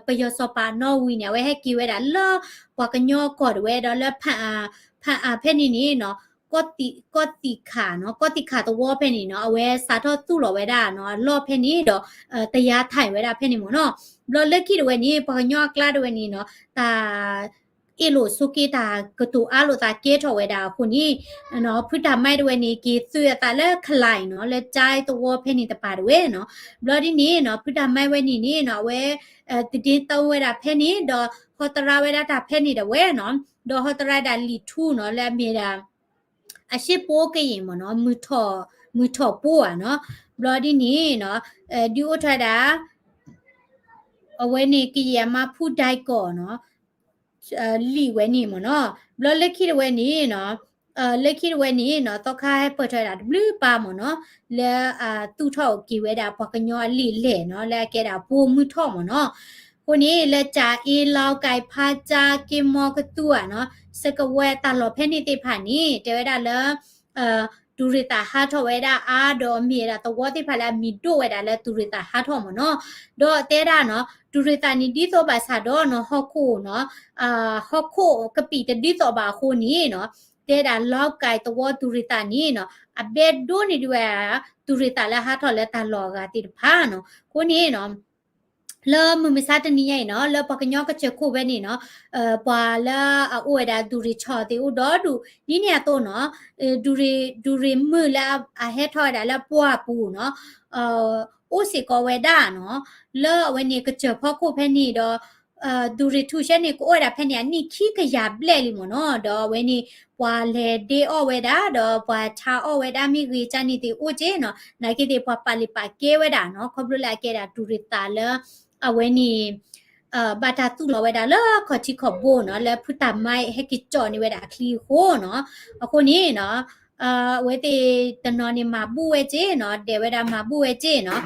ပယီၤစီၤပၤနီၣ်ဝံၤန့ၣ် အဝဲဟဲက့ၤဝဲဒၣ်လၢ ပှၤကညီကီၢ်တဝဲဒီးလၢ ဖၣ်အၣ်ဖဲန့ၣ်န့ၣ်နီၤ ကီၢ်သံၣ်ခၣ်နီၤ ကီၢ်သံၣ်ခၣ်သဝီဖဲန့ၣ်နီၤ အဝဲစးထီၣ်သူၣ်လီၤဝဲဒၣ်နီၤ အလီၢ်ဖဲန့ၣ်ဒီး တယါထၢၣ်ဝဲဒၣ်ဖဲန့ၣ်မးနီၤ, ဘျီလၢခံတဝဲန့ၣ် ပှၤကညီအကျါတဝဲန့ၣ်နီၤ တၢ် အ့ၣ်လိာ်ဆိးက့တၢ်ကတိၤအါလိာ်သးကဲထီၣ်ဝဲဒၣ်အဃိန့ၣ် ဖုတၢ်မါတဝဲန့ၣ် က့ၤသုးအသးလၢခလၢၣ်နီၤ လၢကၠါသဝီဖဲန့ၣ်တပၤတဝဲနီၤ, ဘျီဒ်န့ၣ်နီၤ ဖုတၢ်မါဝဲန့ၣ်န့ၣ်နီၤ အဝဲ သဒ့သဝဲဒၣ်ဖဲန့ၣ် ဒီးဟီသရၣ်ဝဲဒၣ်တၢ်ဖဲန့ၣ်တဝဲနီၤ, ဒီးဟီသရၣ်ဒၣ်လံာ်ထူနီၤ လၢအမ့ၢ်ဒၣ် အရှ့ၣ်ပိကယံာ်မးနီၤ မုၢ်ထီၣ်ပိဧါနီၤ, ဘျီဒ်န့ၣ်နီၤ ဒုးအိၣ်ထီၣ်ဒၣ် အဝဲန့ၣ်ကယဲၢ်အမါဖုဒဲကီၢ်နီၤ လံာ်ဝဲန့ၣ်မးနီၤ, ဘျီလၢခံတဝဲန့ၣ်နီၤ လၢခံတဝဲန့ၣ်နီၤ သီခါဟဲပၢၢ်ထီၣ်ဝဲဒၣ်တဘျုးပၢ်မးနီၤ, လၢအသူၣ်ထီၣ်က့ၤဝဲဒၣ်ပှၤကညီအလံာ်လဲၢ်နီၤ လၢအကဲဒၣ်ပိာ်မုၣ်ထီၣ်မးနီၤ, အဃိန့ၣ် လၢကၠၤအ့လီၤကဲဖးကၠၢ်က့မီကသူဧါနီၤ စကဝဲၤတၢ်လီၢ်ဖဲန့ၣ်သ့ၣ်တဖၣ်န့ၣ် တဲဝဲဒၣ်လၢ ဒူရ့ၤသးဟးထီၣ်ဝဲဒၣ်အါဒီးမ့ၢ်ဝဲဒၣ်သဝီသ့ၣ်တဖၣ်လၢအမံၤဒိၣ်ဝဲဒၣ်လၢဒူရ့ၤသးဟးထီၣ်မးနီၤ, ဒီးတဲဒၣ်နီၤ ဒူရ့ၤသးန့ၣ်ဒ်သိးဘၣ်ဆၣ်ဒီးနီၤ ဟီၣ်ခိၣ်နီၤ ဟီၣ်ခိၣ်ကပံာ်တဒ်သိးဘၣ်အဃိန့ၣ်နီၤ တဲဒၣ်လီၤကဲသဝီဒူရ့ၤသးန့ၣ်နီၤ အဘဲဒိၣ်န့ၢ်ဒံးဝဲဒၣ် ဒူရ့ၤသးလၢဟးထီၣ်လၢတၢ်လီၢ်အဂၤသ့ၣ်တဖၣ်နီၤ, အဃိန့ၣ်နီၤ လၢမုၢ်မဆါတနံၤညါအံၤနီၤ လၢပှၤကညီကစၢၢ်ခိၣ်ဖဲန့ၣ်နီၤ ပှၤလၢအအိၣ်ဝဲဒၣ်ဒူရ့ၤဆီၣ်သ့ၣ်အိၣ်ဒီဒူၣ် ဒ်န့ၣ်အသိးနီၤ ဒူရ့ၤမုၣ်လၢအဟဲထီၣ်ဝဲဒၣ်လၢပှၢ်ပူၤနီၤ အိၣ်စ့ၢ်ကီးဝဲဒၣ်နီၤ လၢအဝဲန့ၣ်ကစၢၢ်ဖီခိၣ်ဖဲန့ၣ်ဒီး ဒူရ့ၤထူၣ်ဆဲန့ၣ် ကအိၣ်ဝဲဒၣ်ဖဲန့ၣ်အနံၣ်ခံကယၤဘျဲၣ်လံမးနီၤ ဒီးအဝဲန့ၣ် ပှၤလဲၤဒ့အီၣ်ဝဲဒၣ် ဒီးပှၤဆါအီၣ်ဝဲဒၣ်မ့ၢ်ဂ့ၤကၢ်န့ၣ်သ့ၣ်အိၣ်က့နီၤ နာ်က့သ့ၣ်ပှၤပာ်လုၢ်ပာ်ကဲဝဲဒၣ်နီၤ ခီဖျိလၢအကဲဒၣ်ဒူရ့ၤသးလၢ အဝဲန့ၣ် ဘၣ်တၢ်သူၣ်လီၤဝဲဒၣ်လၢခီၣ်ထံးခီၣ်ဘိနီၤ လၢဖုတၢ်မါဟဲက့ၤကၠီၣ်န့ၢ်ဝဲဒၣ်အချံအဃိနီၤ အဃိန့ၣ်နီၤ အဝဲသ့ၣ်တနီၤန့ၣ်မၤဘူၣ်ဝဲက့နီၤ ဒဲးဝဲဒၣ်မၤဘူၣ်ဝဲက့နီၤ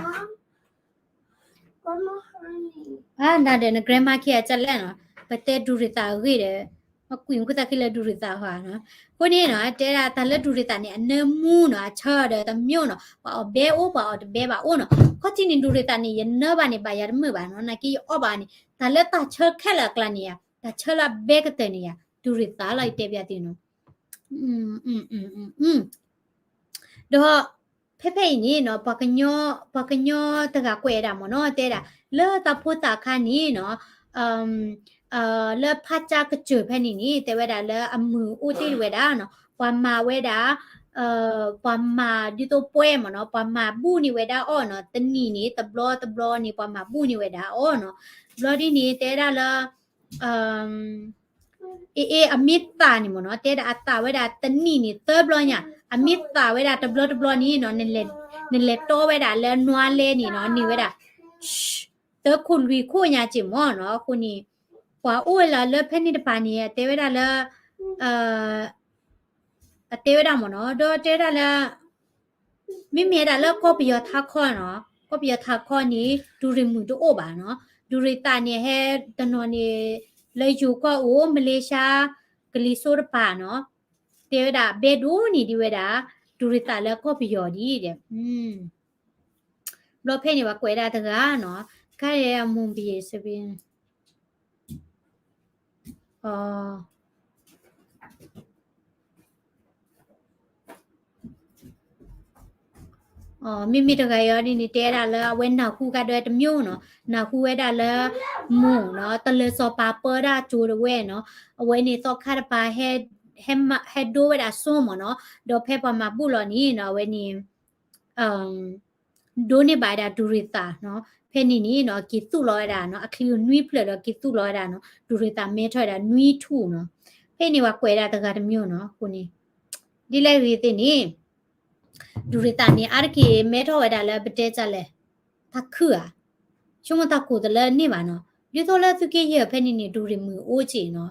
နဒီးန grandma ခံဂၤကလဲၣ်နီၤ ပတဲဒူရ့ၤသးအဂ့ၢ်ဒီး မ့ၢ်ကွံာ်မူခိၣ်သၣ်ဃံလၢဒူရ့ၤသးဟီနီၤ အဃိန့ၣ်နီၤ တဲဒၣ်တၢ်လၢဒူရ့ၤသးန့ၣ် အနၢမူနီၤ အဆၢဒီးတမျိးနီၤ ပှၤအီၣ်ဘဲအိၣ် ပှၤအီၣ်တဘဲဘၣ်အိၣ်နီၤ ခီၣ်ထံးန့ၣ်ဒူရ့ၤသးန့ၣ် ယနၢဘၣ်န့ၣ် ဘၣ်ယၤတမုာ်ဘၣ်နီၤ နာ်က့ယအီၣ်ဘၣ်န့ၣ် တၢ်လၢတၢ်ဆၢခဲလၢာ်အကျါန့ၣ်ယါ တၢ်ဆၢလၢအဘဲကတၢၢ်န့ၣ်ယါ ဒူရ့ၤသးလီၤ ယတဲပျးသုနီၤ ဒီး ဖဲဖဲအံၤန့ၣ်နီၤ ပှၤကညီ ပှၤကညီတဂၤကွဲးဝဲဒၣ်မ့ၢ်နီၤ တဲဒၣ် လၢတၢ်ဖိသၣ်အခါန့ၣ်နီၤ လၢဖးကၠၢ်ကစၢၢ်ဖဲန့ၣ်န့ၣ် တဲဝဲဒၣ်လၢအမုၢ်အိၣ်တ့ၢ်ဝဲဒၣ်နီၤ ပှၤမၤဝဲဒၣ် ပှၤမၤဒ်သိးပွဲမ့ၢ်နီၤ ပှၤမၤဘူၣ်န့ၢ်ဝဲဒၣ်အီၣ်နီၤ တနံၣ်န့ၣ် တဘျီတဘျီန့ၣ် ပှၤမၤဘူၣ်န့ၢ်ဝဲဒၣ်အီၣ်နီၤ ဘျီဒ်န့ၣ် တဲဒၣ်လၢ အ့ အ့ အမ့ၢ်သၣ်န့ၣ်မ့ၢ်နီၤ တဲဒၣ်အသၣ်ဝဲဒၣ်တနံၣ်န့ၣ်သၢဘျီညါ အမ့ၢ်သၣ်ဝဲဒၣ်တဘျီတဘျီန့ၣ်နီၤ နလဲၤတီဝဲဒၣ်လၢနွါလဲန့ၣ်နီၤ န့ၢ်ဝဲဒၣ် သၢခိၣ်လွံၢ်ခိၣ်ညါက့မ့ၢ်နီၤ အဃိန့ၣ် ပှၤအိၣ်ဝဲလၢလၢဖဲန့ၣ်တပၤန့ၣ် အတဲဝဲဒၣ်လၢ အတဲဝဲဒၣ်မ့ၢ်နီၤ ဒီးတဲဝဲဒၣ်လၢ မ့မ့ၢ်ဝဲဒၣ်လၢကီၢ်ပယီၤထါခီနီၤ ကီၢ်ပယီၤထးခီန့ၣ် ဒူရ့ၣ်မုၣ်တအိၣ်ဘၣ်နီၤ. ဒူရ့ၣ်သးန့ၣ် ဟဲတနီၤန့ၣ် လၢယိၤကီၢ်အိၣ် မလ့ၡါ ကလံၤစိးတပၤနီၤ. တဲဝဲဒၣ် ဘဲဒိၣ်န့ၢ်ဒံးဝဲဒၣ် ဒူရ့ၣ်သးလၢကီၢ်ပယီၤဒ်ဒီး ဘျီဖဲန့ၣ် ပှၤကွဲးဒၣ်တဂၤနီၤ, ခါအမူပယ့ၣ်စပ့ မ့မ့ၢ်တဂၤအံၤ ဒ်န့ၣ်တဲဒၣ်လၢအဝဲနၢ်ဟူကဒီးတမျိုးနီၤ, နၢ်ဟူဝဲဒၣ်လၢ မူနီၤ, တလၢၤစီၤပၤပၢဒၣ်ကၠိတဝဲနီၤ, အဝဲန့ၣ်သီခါတပၤ ဟဲဒိဝဲဒၣ်စိမိၢ်နီၤ, ဒီးဖဲပှၤမၤဘူၣ်လီၤန့ၣ်နီၤ အဝဲန့ၣ် ဒိးန့ၢ်ဘၣ်ဝဲဒၣ်ဒူရ့ၣ်သးနီၤ, ဖဲန့ၣ်န့ၣ်နီၤ က့ၤသူၣ်လီၤဝဲဒၣ်နီၤ, အချံနွံဖျၢၣ်ဒီးက့ၤသူၣ်လီၤဝဲဒၣ်နီၤ, ဒူရ့ၣ်သးမဲထီၣ်ဝဲဒၣ်နွံထူၣ်နီၤ, ဖဲန့ၣ်ပှၤကွဲးဒၣ်တဂၤတမျိုးနီၤ, အဃိန့ၣ် ဒ်လဲၣ်ဂ့ၤသ့ၣ်န့ၣ် ဒူရ့ၣ်သးန့ၣ် အါတက့ၢ်မဲထီၣ်ဝဲဒၣ်လၢ ပတဲတၢ်လဲၣ်, တၢ်ခုၣ်ဧါ, ဆိကမိၣ်တၢ်ကူၣ်တလၢန့ၢ်ဘၣ်နီၤ, ဒ်သိးလၢသုးက့ယဲၢ်ဖဲန့ၣ်န့ၣ် ဒူရ့ၣ်မုၣ်အိၣ်က့နီၤ,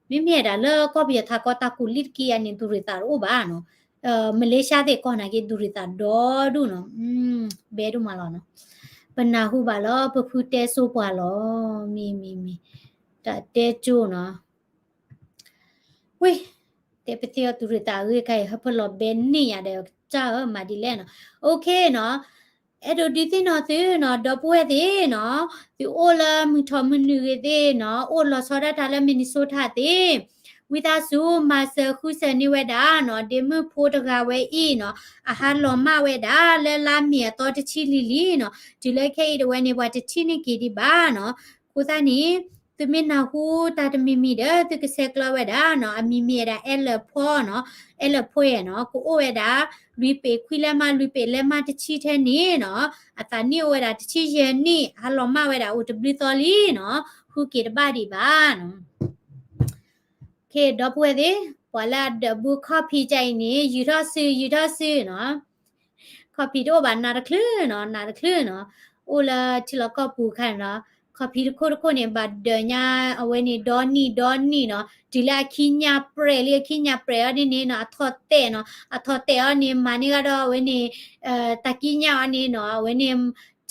မ့မ့ၢ်ဒၣ်လၢကီၢ်ပယီၤထးခီတၢ်ကူၣ်လံတက့ဧါန့ၣ် ဒူရ့ၣ်သးတအိၣ်ဘၣ်နီၤ, မလ့ၡါသ့ၣ်ကီၢ်နာ်က့ ဒူရ့ၣ်သးဒီဒူၣ်နီၤ, ဘဲဒိၣ်မးလီၤနီၤ, ပနၢ်ဟူဘၣ်လီၤ ပဖုတဲစိပှၤလီၤ, မ့ၢ်မ့ၢ်မ့ၢ်, တၢ်တဲကၠိနီၤ ဝ့ၢ်, တဲပသ့ၣ်အီၤ ဒူရ့ၣ်သးအဂ့ၢ်ခါအံၤ ဟၢဖၢလီၤဘဲန့ၢ်ယၤဒီး ကစၢ်ဧၢ မၤဒ်လဲၣ်နီၤ, အိၣ်ခ့နီၤ, အဲၣ်ဒိးဒုးသ့ၣ်နီၣ်သုနီၤ ဒီပုၢ်ဝဲၢ်သ့ၣ်နီၤ, သုအိၣ်လၢမုၢ်ထီၣ်မုၢ်နုာ်ဂ့ၤသ့ၣ်နီၤ, အိၣ်လီၤဆီဒၣ်တၢ်လၢ Minnesota သ့ၣ်, ဝံသးစူၤ မၤစၢၤဃုစၢၤန့ၢ်ဝဲဒၣ်နီၤ, ဒ့မုၣ်ဖိတဂၤဝဲအံၤနီၤ, အဟးလီၤမၢ်ဝဲဒၣ်လၢလါမ့ၤအသီတဆံလံၤလံၤနီၤ, တုၤလၢခဲအံၤတဝဲန့ၣ် ပှၤတထံၣ်န့ၢ်က့ၤဒံးဘၣ်နီၤ, အဃိသတးန့ၣ် သုမ့ၢ်နၢ်ဟူတၢ်တမံၤမံၤဒီး သုကဆဲးကျၢဝဲဒၣ်နီၤ, အမံၤမ့ၢ်ဝဲဒၣ် အဲၣ်လၢဖီနီၤ, အဲၣ်လၢဖီနီၤ, ကအိၣ်ဝဲဒၣ် လွံၢ်ပ့ၤခွံလဲးမး လွံၢ်ပ့ၤလဲးမးတဆံထဲန့ၣ်နီၤ, အသးနံၣ်အိၣ်ဝဲဒၣ်တဆံယဲၢ်နံၣ်, ဟးလီၤမၢ်ဝဲဒၣ်အိၣ်တဘျုးသီလံနီၤ, ဃုက့ၤတဘၣ်ဒံးဘၣ်နီၤ. ခ့ ဒီပုၢ်ဝဲၢ်သ့ၣ်, ပှၤလၢအဒၢးဘူးခီၣ်ဖံးကါအံၤန့ၣ် ယူၤထီၣ်စု ယူၤထီၣ်စုနီၤ, ခီၣ်ဖံးတအိၣ်ဘၣ် နးတချုးနီၤ, နးတချုးနီၤ, အိၣ်လၢထံလီၢ်ကီၢ်ပူၤခါန့ၣ်လီၤ, ခီၣ်ဖံးတခိၣ်တခိၣ်န့ၣ် ဘၣ်ဒၢးညါ အဝဲန့ၣ် ဒီနံၣ် ဒီနံၣ်နီၤ, တုၤလၢအခံညၣ်ပြဲးလံ အခံညၣ်ပြဲးအီၤန့ၣ်န့ၣ်နီၤ, အထီၣ်တဲာ်နီၤ, အထီၣ်တဲာ်အီၤန့ၣ် မၤန့ၢ်ကဒီးအဝဲန့ၣ် တၢ်ကံးညၣ်အီၤန့ၣ်နီၤ, အဝဲန့ၣ်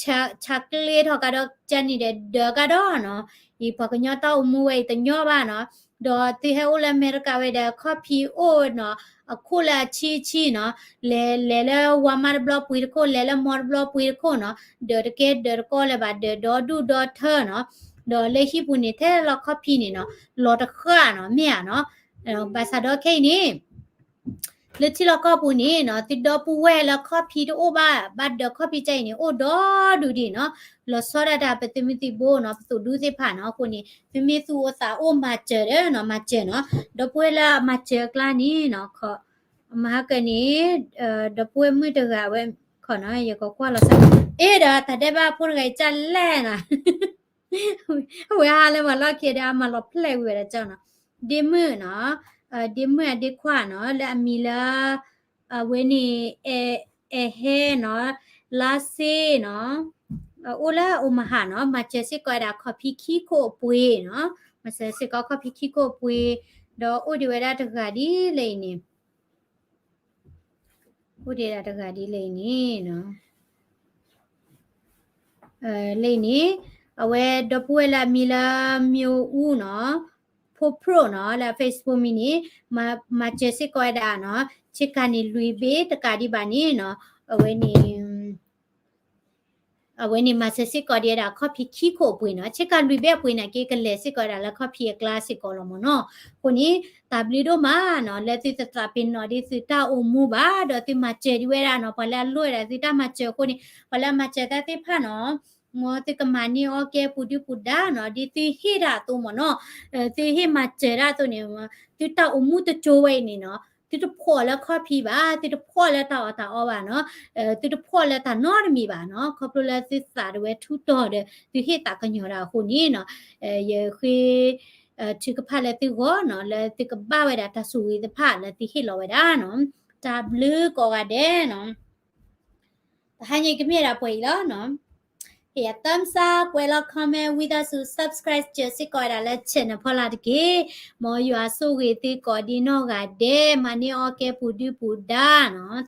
ဆါကျ့ထီၣ်ကဒီးကန့ၣ်ဒီး ဒၢးကဒီးနီၤ, အံၤပှၤကညီတၢ်အိၣ်မူဝဲအံၤတညီဘၣ်နီၤ, ဒီးသုဟဲအိၣ်လၢအမဲရကၤဝဲဒီး ခီၣ်ဖံးအိၣ်နီၤ, အခိၣ်လၢအဆံဆံနီၤ, လဲၤလဲၤလၢဝါမါတဘျီပှ့ၤတခိၣ်, လဲၤလၢမီတဘျီပှ့ၤတခိၣ်နီၤ, ဒၢးတကဲဒၢးတကီလၢၤဘၣ်, ဒၢးဒီဒူၣ်ဒီထၢနီၤ, ဒီးလၢဟံၣ်ပူၤန့ၣ် ထဲလီၤခီၣ်ဖံးန့ၣ်နီၤ, လီၤတဃၣ်နီၤ, မ့ၢ်ဧါနီၤ, ဘၣ်ဆၣ်ဒီးခဲအံၤန့ၣ် လၢထံလီၢ်ကီၢ်ပူၤန့ၣ်နီၤ, သုဒီပုၢ်ဝဲၢ်လၢခီၣ်ဖံးတအိၣ်ဘၣ်, ဘၣ်ဒၢးခီၣ်ဖံးကါအံၤန့ၣ် အိၣ်ဒီဒူၣ်ဒံးနီၤ, လီၤဆီဒၣ်တၢ်ပသုးမုၢ်သံၣ်ဘိနီၤ, ပသုးဒူသ့ၣ်တဖၣ်နီၤ, အဃိန့ၣ် သုမ့ၢ်သူၣ်အိၣ်သးအိၣ်မၤစၢၤဒီးနီၤ, မၤစၢၤနီၤ, ဒီပုၢ်ဝဲၢ်လၢအမၤစၢၤအကျါန့ၣ်နီၤ, မဟါကၢန့ၣ် ဒီပုၢ်ဝဲၢ်မုၣ်တဂၤဝဲ ခီနီၤ, ယကကွၢ်လီၤစၢၤ, အ့ဒီးတၢ်ဒဲးဘးဖိတဂၤအံၤကၢ်လဲၣ်နီၤ အဝဲဟါလၢမၤလီၢ်ခံဒီး အမၤလီၤဖျဲးဝံၤဝဲဒၣ်ကၠီနီၤ, ဒ့မုၣ်နီၤ, ဒ့မုၣ်အဒ့ခွါနီၤ, လၢအမံၤလၢ အဝဲန့ၣ် အဲၣ်ဟဲနီၤ, လါစ့နီၤ, အိၣ်လၢအိၣ်မဟါနီၤ, မၤစၢၤစ့ၢ်ကီးဝဲဒၣ်ခီၣ်ဖံးခံခိၣ်အပှ့ၤနီၤ, မၤစၢၤစ့ၢ်ကီးခီၣ်ဖံးခံခိၣ်အပှ့ၤ, ဒီးအိၣ်ဒံးဝဲဒၣ်တဂၤဒ်လဲၣ်အံၤန့ၣ် အိၣ်ဒံးဒၣ်တဂၤဒ်လဲၣ်အံၤန့ၣ်, လၢအံၤန့ၣ် အဝဲဒီပုၢ်ဝဲၢ်လၢအမံၤလၢမၠိအူနီၤ, ဖိဖြိၣ်နီၤ, လၢ Facebook မံၤန့ၣ် မၤစၢၤစ့ၢ်ကီးဝဲဒၣ်နီၤ, ဆ့ကၤန့ၣ်လွံၢ်ဘ့ၣ်တကးဒံးဘၣ်န့ၣ်နီၤ, အဝဲန့ၣ် အဝဲန့ၣ်မၤစၢၤစ့ၢ်ကီးဒံးဝဲဒၣ်ခီၣ်ဖံးခံခိၣ်အပှ့ၤနီၤ, ဆ့ကၤလွံၢ်ဘ့ၣ်အပှ့ၤန့ၣ်က့ ကလဲၤစ့ၢ်ကီးဝဲဒၣ်လၢခီၣ်ဖံးအကျါစ့ၢ်ကီးလီၤမ့ၢ်နီၤ, အဃိန့ၣ် တၢ်ဘျုးဒိၣ်မးနီၤ, လၢသုတသးပ့ၤနီၣ်ဒ်သုတၢ်အိၣ်မူဘၣ်, ဒီးသုမၤစၢၤဒံးဝဲဒၣ်နီၤ, ပှၤလၢအလိၣ်ဝဲဒၣ်သုတၢ်မၤစၢၤအဃိန့ၣ်, ပှၤလၢအမၤစၢၤတၢ်သ့ၣ်တဖၣ်နီၤ မ်သုကမၤန့ၢ်အီၣ်ကဲပူၤဒုၣ်ပူၤဒါနီၤ, ဒ်သုဟ့ၣ်တၢ်အသိးမ့ၢ်နီၤ, သုဟ့ၣ်မၤစၢၤတၢ်အသိးန့ၣ်, သုတၢ်အိၣ်မူတကၠိဝဲအံၤန့ၣ်နီၤ, သုတဖှီၣ်လၢခီၣ်ဖံးဘၣ်, သုတဖှီၣ်လၢတၢ်အီၣ်တၢ်အီဘၣ်နီၤ, သုတဖှီၣ်လၢတၢ်နီတမံၤဘၣ်နီၤ, ခီဖျိလၢသုသးတဝဲထူးတီၤဒီး သုဟ့ၣ်သးကညီၤတၢ်အဃိန့ၣ်နီၤ, ယဃ့ ထုကဖၣ်လၢသုဂီၢ်နီၤ, လၢသုကဘၣ်ဝဲဒၣ်တၢ်ဆိၣ်ဂ့ၤသ့ၣ်တဖၣ်လၢသုဟ့ၣ်လီၤဝဲဒၣ်နီၤ, တၢ်ဘျုးကိးဂၤဒဲးနီၤ. တဟါညါကမ့ၢ်ဒၣ်ပှဲၤအံၤလီၤနီၤ. ဟ့ၣ်ယၤ thumbs up, ကွဲးလီၤ comment, ဝံသးစူၤ subscribe စၢၤစ့ၢ်ကီးဝဲဒၣ်လၢ channel ဖီလာ်တက့ၢ်. မ်ယွၤဆိၣ်ဂ့ၤသုကိးဒံနီၢ်ဂၤဒဲး, မၤန့ၢ်အီၣ်ကဲပူၤဒုၣ်ပူၤဒါနီၤ.